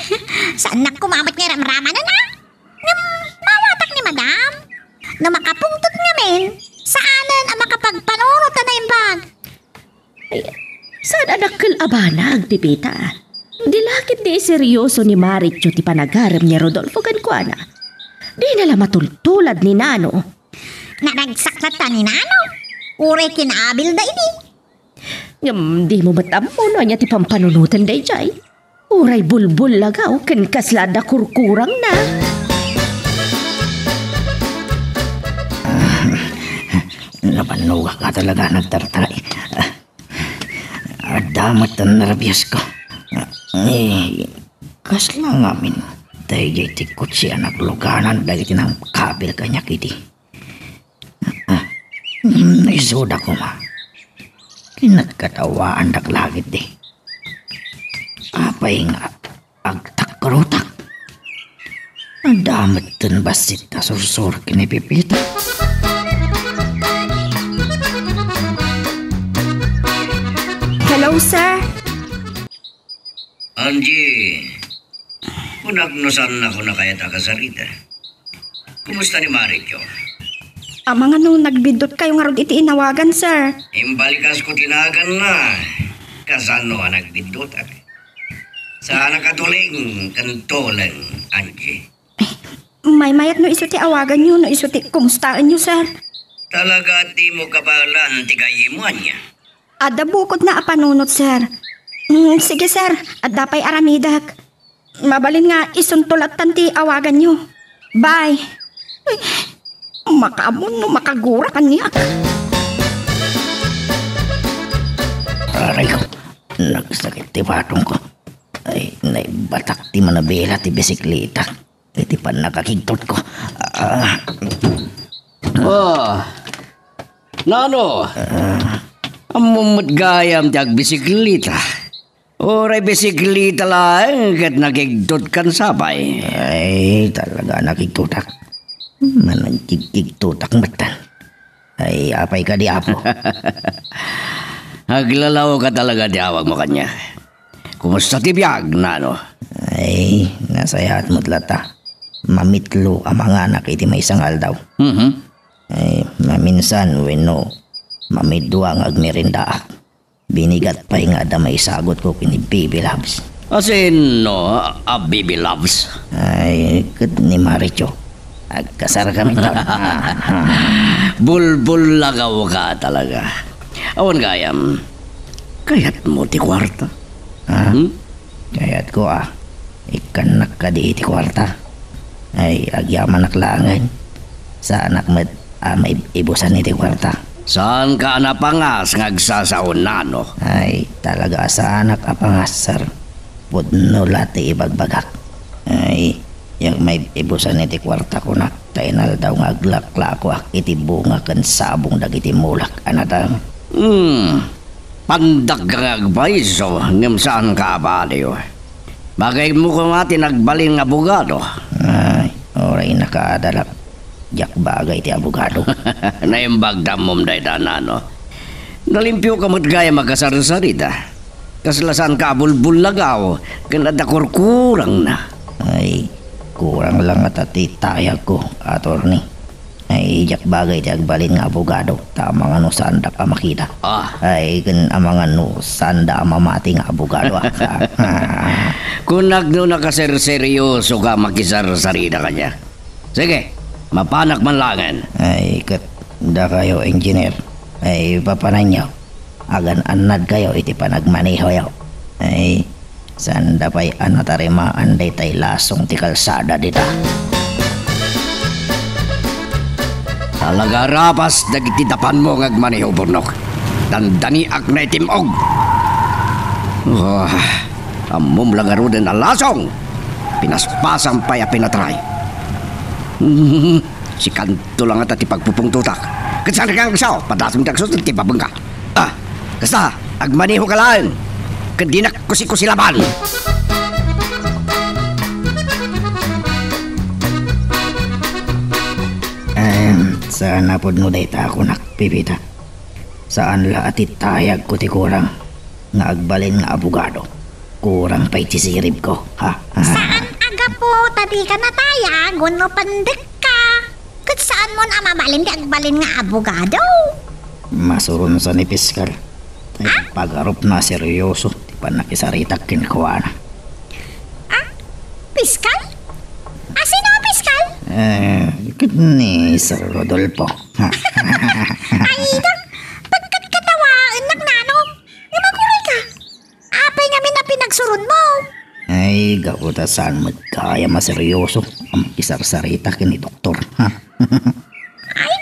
saannak koma met nga iramramanen, a? Ngem, maawatak ni madam. No makapungtot ngamin, saanen a makapagpanunot a naimbag. Ay, saan a dakkel a banag, Pepita? Di la ketdi iseryoso ni Marichu ti panagarem ni Rodolfo kenkuana. Dina la matultulad ni Nano. Naragsak latta ni Nano. Uray kinaabilda idi. Ngem dimo met ammo no ania ti pampanunoten daydiay. Uray bulbullagaw ken kasla adda kurkurangna. Nabannogak a talaga nagtartay. Adda met ti nerbios ko. Eh, kasla ngamin daydiay ti kotse a nagluganan dagiti nangkabil kaniak idi. Ah, mm, isuda koma. Kinatkatawaandak la ketdi. Apay nga agtakkerutak? Adda metten bassit a sursuro ken ni Pepita. Hello, sir. Angie, kunak no saannak a kayat a kasarita. Kumusta ni Marichu? Amangan no nagbidduttayo ngarud iti inawagan, sir. Imbalikasko ti naganna. Kasano a nagbiddutak? Saanak a tuling ken tuleng, Angie. Maymayat no isu ti awaganyo, no isu ti kumustaenyo, sir. Talaga a dimo kabaelan ti gayyemmo, ania? Adda bukodna a panunot, sir. Mm, sige, sir. Adda pay aramidek. Mabalin nga isunto lattan ti awaganyo. Bye. Ay, makaammo no makagura kaniak. Aray ko, nagsakit ti patong ko. Ay, naibatak ti manabela ti bisikleta iti pannakakigtot ko. Ah. Oh, Nano? Ah. Ammom met gayam ti agbisikleta. Uray bisikleta laeng ket nakigtot kan sapay. Ay, talaga nakigtotak. Managkigkigtotak metten. Ay, apay kadi, Apo? Aglalaw ka talaga ti awagmo kaniak. Kumusta ti biag, Nano? Ay, nasayaat met latta. Mamitlo a manganak iti maysa nga aldaw. Mhm. Ay, maminsan wenno mamidua nga agmeriendaak. Binigat pay nga adda maisagutko ken ni Baby Loves. Asino a Baby Loves? Ay, ket ni Marichu. Agkasarkami ta. Bulbullagaw ka talaga. Awan gayam, kayatmo ti kuarta? Ha? Hmm? Kayatko a ikkannak kadi iti kuarta. Ay, agyamanak laengen. Saanak met a maib-ibusan iti kuarta. Saanka a napangas nga agsasao, Nano? Ay, talaga a saanak a pangas, sir. Pudno la ti ibagbagak. Ay, diak maib-ibusan iti kuarta, kunak, ta inaldaw nga aglaklakoak iti bunga ken sabong dagiti mulak a nateng. Hmm. Pandak ka nga agpaiso, ngem saanka a baliw. Bagaymo koma ti nagbalin nga abogado. Ay, uray nakaadalak, diak bagay ti abogado. Naimbag ta ammom dayta, Nano. Nalimpioka met gayam a kasarsarita. Kasla saanka a bulbullagaw ken adda kurkurangna. Ay, Kurang la ngata ti tayagko, attorney. Ay, diak bagay ti agbalin nga abogado, ta amangan no saandak a makita. Ah. Ay, ken amangan no saanda a mamati nga abogado, ah. Kunak no nakaserseryoso ka, makisarsarita ka dia. Sige, mapanak man laengen. Ay, ket dakayo, engineer. Ay, papananyo, agan-annadkayo iti panagmanehoyo. Ay, saanda pay a natarimaan daytay lasong ti kalsada dita. Talaga rapas dagiti dapanmo nga agmaneho, Burnok. Dandaniak na itim-og. Ah, ammom la ngaruden a lasong. Pinaspasam pay a pinatray. Hmm, sikanto la ngata ti pagpupungtotak. Ket saan ka nga agsaw? Padasom ti agsusuti ti babengka. Ah, kasta, agmaneho ka laeng. Ket dinak kusikusilaban. Em, saan a pudno dayta a kunak, Pipita. Saan la a ti tayagko ti kurang nga agbalin nga abogado. Kurang pay ti siribko, ha? Saan a gapu ta dika natayag wenno pandekka? Ket saanmon a mabalin ti agbalin nga abogado? Masuronsa ni piskal. Tay Ah? pagarupna a seryoso ti pannakisaritak kenkuana. Ah? Piskal? A sino a piskal? Eh, ket ni Sir Rodolfo. Ay, ida, pagkatkatawaennak nano. Nga maguray ka. Apay ngamin a pinagsuronmo? Ay, gapu ta saan met gayam a seryoso a makisarsarita ken ni doktor, ha? Ay,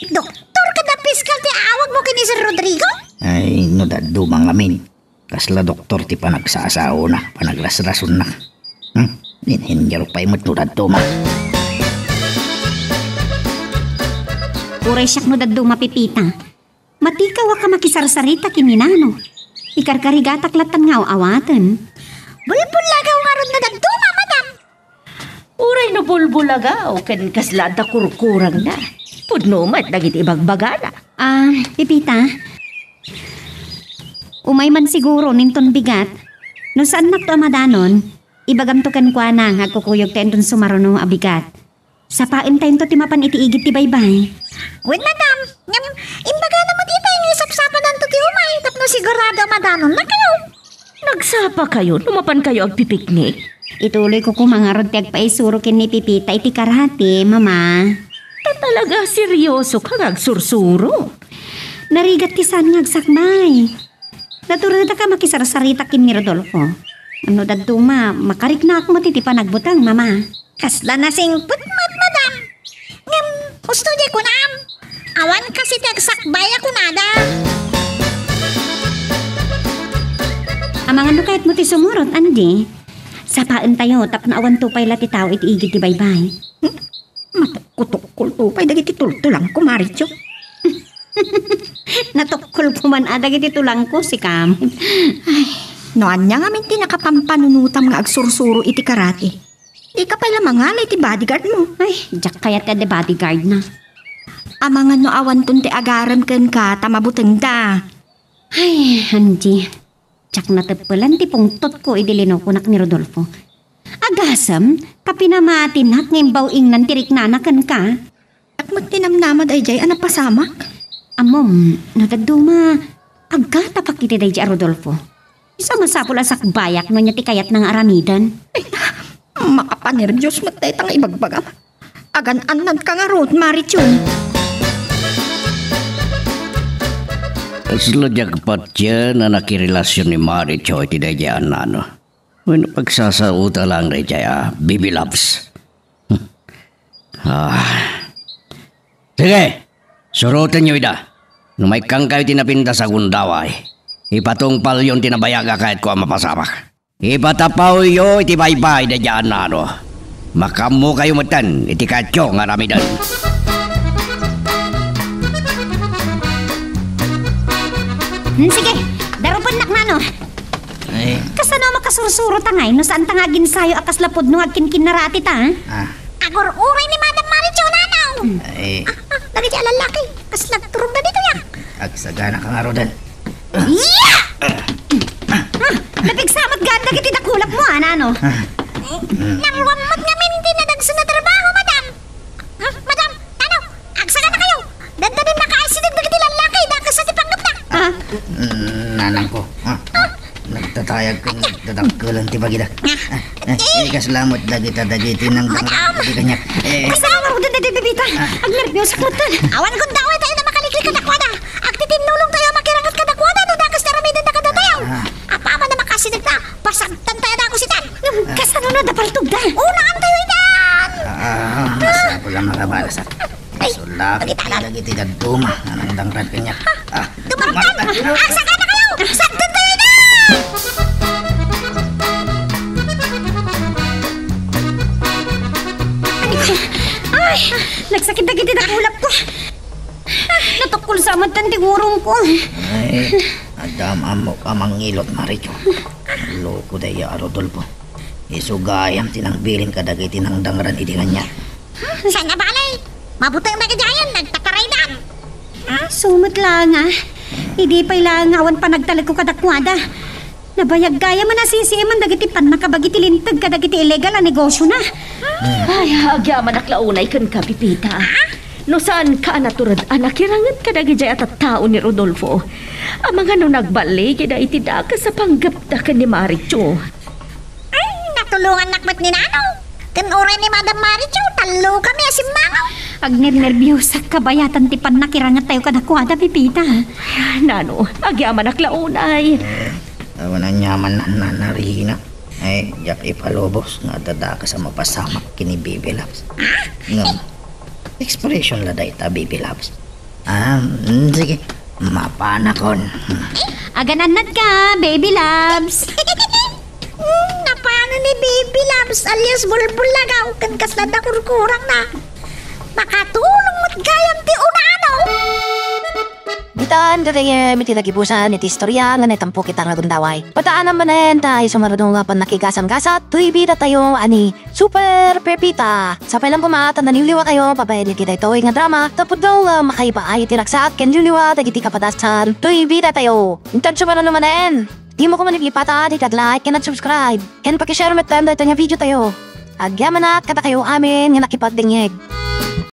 doktor kada piskal ti awagmo ken ni Sir Rodrigo? Ay, no dadduma ngamin, kasla doktor ti panagsasaona, panagrasrasonna. Hmm? Inhinyero pay met no dadduma. Uray siak no dadduma, Pipita. Matikaw a ka makisarsarita ken ni nano. Ikarkarigatak lattan nga aw-awaten. Bulbulagaw ngarud no dadduma, madam. Uray no bulbulagaw ken kasla adda kurkurangna. Pudno met dagiti ibagbagana. Ah, Pipita. Umay man siguro ninton bigat. No saannakto a madanon, ibagamto kenkuana nga agkukuyogto inton sumaruno a bigat. Sapaentayonto ti mapan iti igid ti baybay. Wen, madam, ngem imbagana met itay nga isapsapananto ti umay tapno sigurado a madanonnakayo. Nagsapakayo no mapankayo agpipiknik? Ituloyko koma ngarud ti agpaisuro ken ni Pipita iti karate, Mama. Ta talaga seryosoka nga agsursuro? Narigat ti saan nga agsakbay. Naturedaka makisarsarita ken ni Rodolfo. No dadduma, makariknaak met iti panagbuteng, Mama. Kasla nasingpet met, madam. Ngem, husto diay kunam. Awan kasi ti agsakbay a kunada. Amangan no kayatmo ti sumurot, Andy. Sapaentayo tapno awanto pay la ti tao iti igid ti baybay. Hmm? Matukkotukkolto pay dagiti tultulangko, Maricho. Natukkolko man a dagiti tulangko, sikam. Ay, no ania ngamin ti nakapampanunotam nga agsursuro iti karate? Dika pay la mangala iti bodyguard mo. Ay, diak kayat ti bodyguard na. Amangan no awanton ti agarem kenka ta mabutengda. Ay, Angie, diak nateppelan ti pungtotko idi linokonak ni Rodolfo. Agasem, ta pinamatinak nga imbaw-ingnan ti riknana kenka. Diak met tinamnama daydiay a napasamak. Ammom, no dadduma, agkatapak iti daydiay a Rodolfo. Isu a masapul a sakbayak no ania ti kayatna nga aramiden. Ay, makapanerbios met dayta nga ibagbagam. Agan-annadka ngarud, Marichon. Kasla diak patien a nakirelasion ni Maricho iti daydiay a nano. Wenno pagsasaota laeng daydiay a bibilabs. Ah. Sige, surotenyo ida. No maikkankayo ti napintas a gundaway, ipatungpalyon ti nabayag a kayatko a mapasamak. Ipatapawyo iti baybay daydiay a nano. Makaammokayo metten iti kayatyo nga aramiden. Hmm, sige, darupennak nano. Ay. Kasano a makasursuro ta ngay no saanta nga aginsayo a kasla pudno nga agkinkinnarati ta, ha? Ah. Agur-uray ni Madam Maricho, nano. Ay. Ah, ah, dagiti a lallaki, kasla agturogda ditoy, ah. Agsagana ka ngaruden. Yeah! Ah, napigsa met gayam dagiti dakulapmo, a nano. Ah. Naruam met ngamin ti nada Mm, nanangko. Ah, ah, nagtatayag ken nagdadakkelan ti bagida. Ah, eh, eh, kasla met dagita dagiti nangdangran iti kaniak. Eh, Kasla nga dagiti bibita. Ah. Agnerbios ak metten. Awan gundaway tayo na makalikli kadakuada. Agtitinnulong tayo makiranget kadakuada no dakes ti aramidenda kadatayo. Ah. Apaman a makasidegna, pasagtan tayo dagus itan. Ngem kasano na dapaltugda? Unaan tayo itan. Ah, masapul a makabalas. Ay, Sulapit pagitana. Dagiti dadduma nga nangdangran kaniak. Ah, Dumartan! Agsakana kayo! Sagdentayo ida! Ay, nagsakit dagiti dakulap ko. Natukkol sa amat ti gurong ko. Ay, adda ammok a mangilot, Maricho. Loko daya a Rodolfo. Isu gayam ti nangbilin kadagiti nangdangran idi kaniak. Saan nga balay? Mabuteng na kadiayan, nagtataraydan. Ah, sumet la nga. Idi pay la nga awan panagtalekko kadakuada. Nabayag gayam a nasisiiman dagiti pannakabagi ti linteg kadagiti illegal a negosiona. Ay, agyamanak la unay kenka, Pepita. No saanka a natured a nakiranget kadagijay a tattao ni Rodolfo, amangan no nagballigida iti dakes a panggepda ken ni Maricho. Ay, natulongannak met ni Nano. Ken uray ni Madam Maricho, tallo kami a simmangaw. Agnernerbiosak kabayatan ti pannakirangettayo kadakuada, Pepita. Ay, Nano, agyamanak la unay. Eh, awan aniaman nannanarina. Ay, diak ipalubos nga adda dakes a mapasamak ken ni Bibi Loves. Ngem, expression la dayta, Bibi Loves. Ah, mm, sige. Mapanakon. Aganannad ka, Baby Loves. Mm, napano ni Baby Loves alias Bulbul Lagaw ken kasla da kurkurang na. Makatulong met gayam ti unano. Ditan, gagayem, iti nagibusan iti istorya nga naitampo kita nga gundaway. Pataanam manen ta isu nga rudong nga pannakigasam-gasat, toy bida tayo, ani Super Pepita. Sapay lang koma ta naliwliwa kayo, babaen iti daytoy nga drama, tapno nga makaibaay iti ragsak ken liwliwa dagiti kapadasan, toy bida tayo. Intan sumaruno manen. Dimo koma maglipata iti ag-like ken ag-subscribe. Ken pakishare met daytoy nga video tayo. Agyamanak kadakayo amin nga nakipagdengngeg.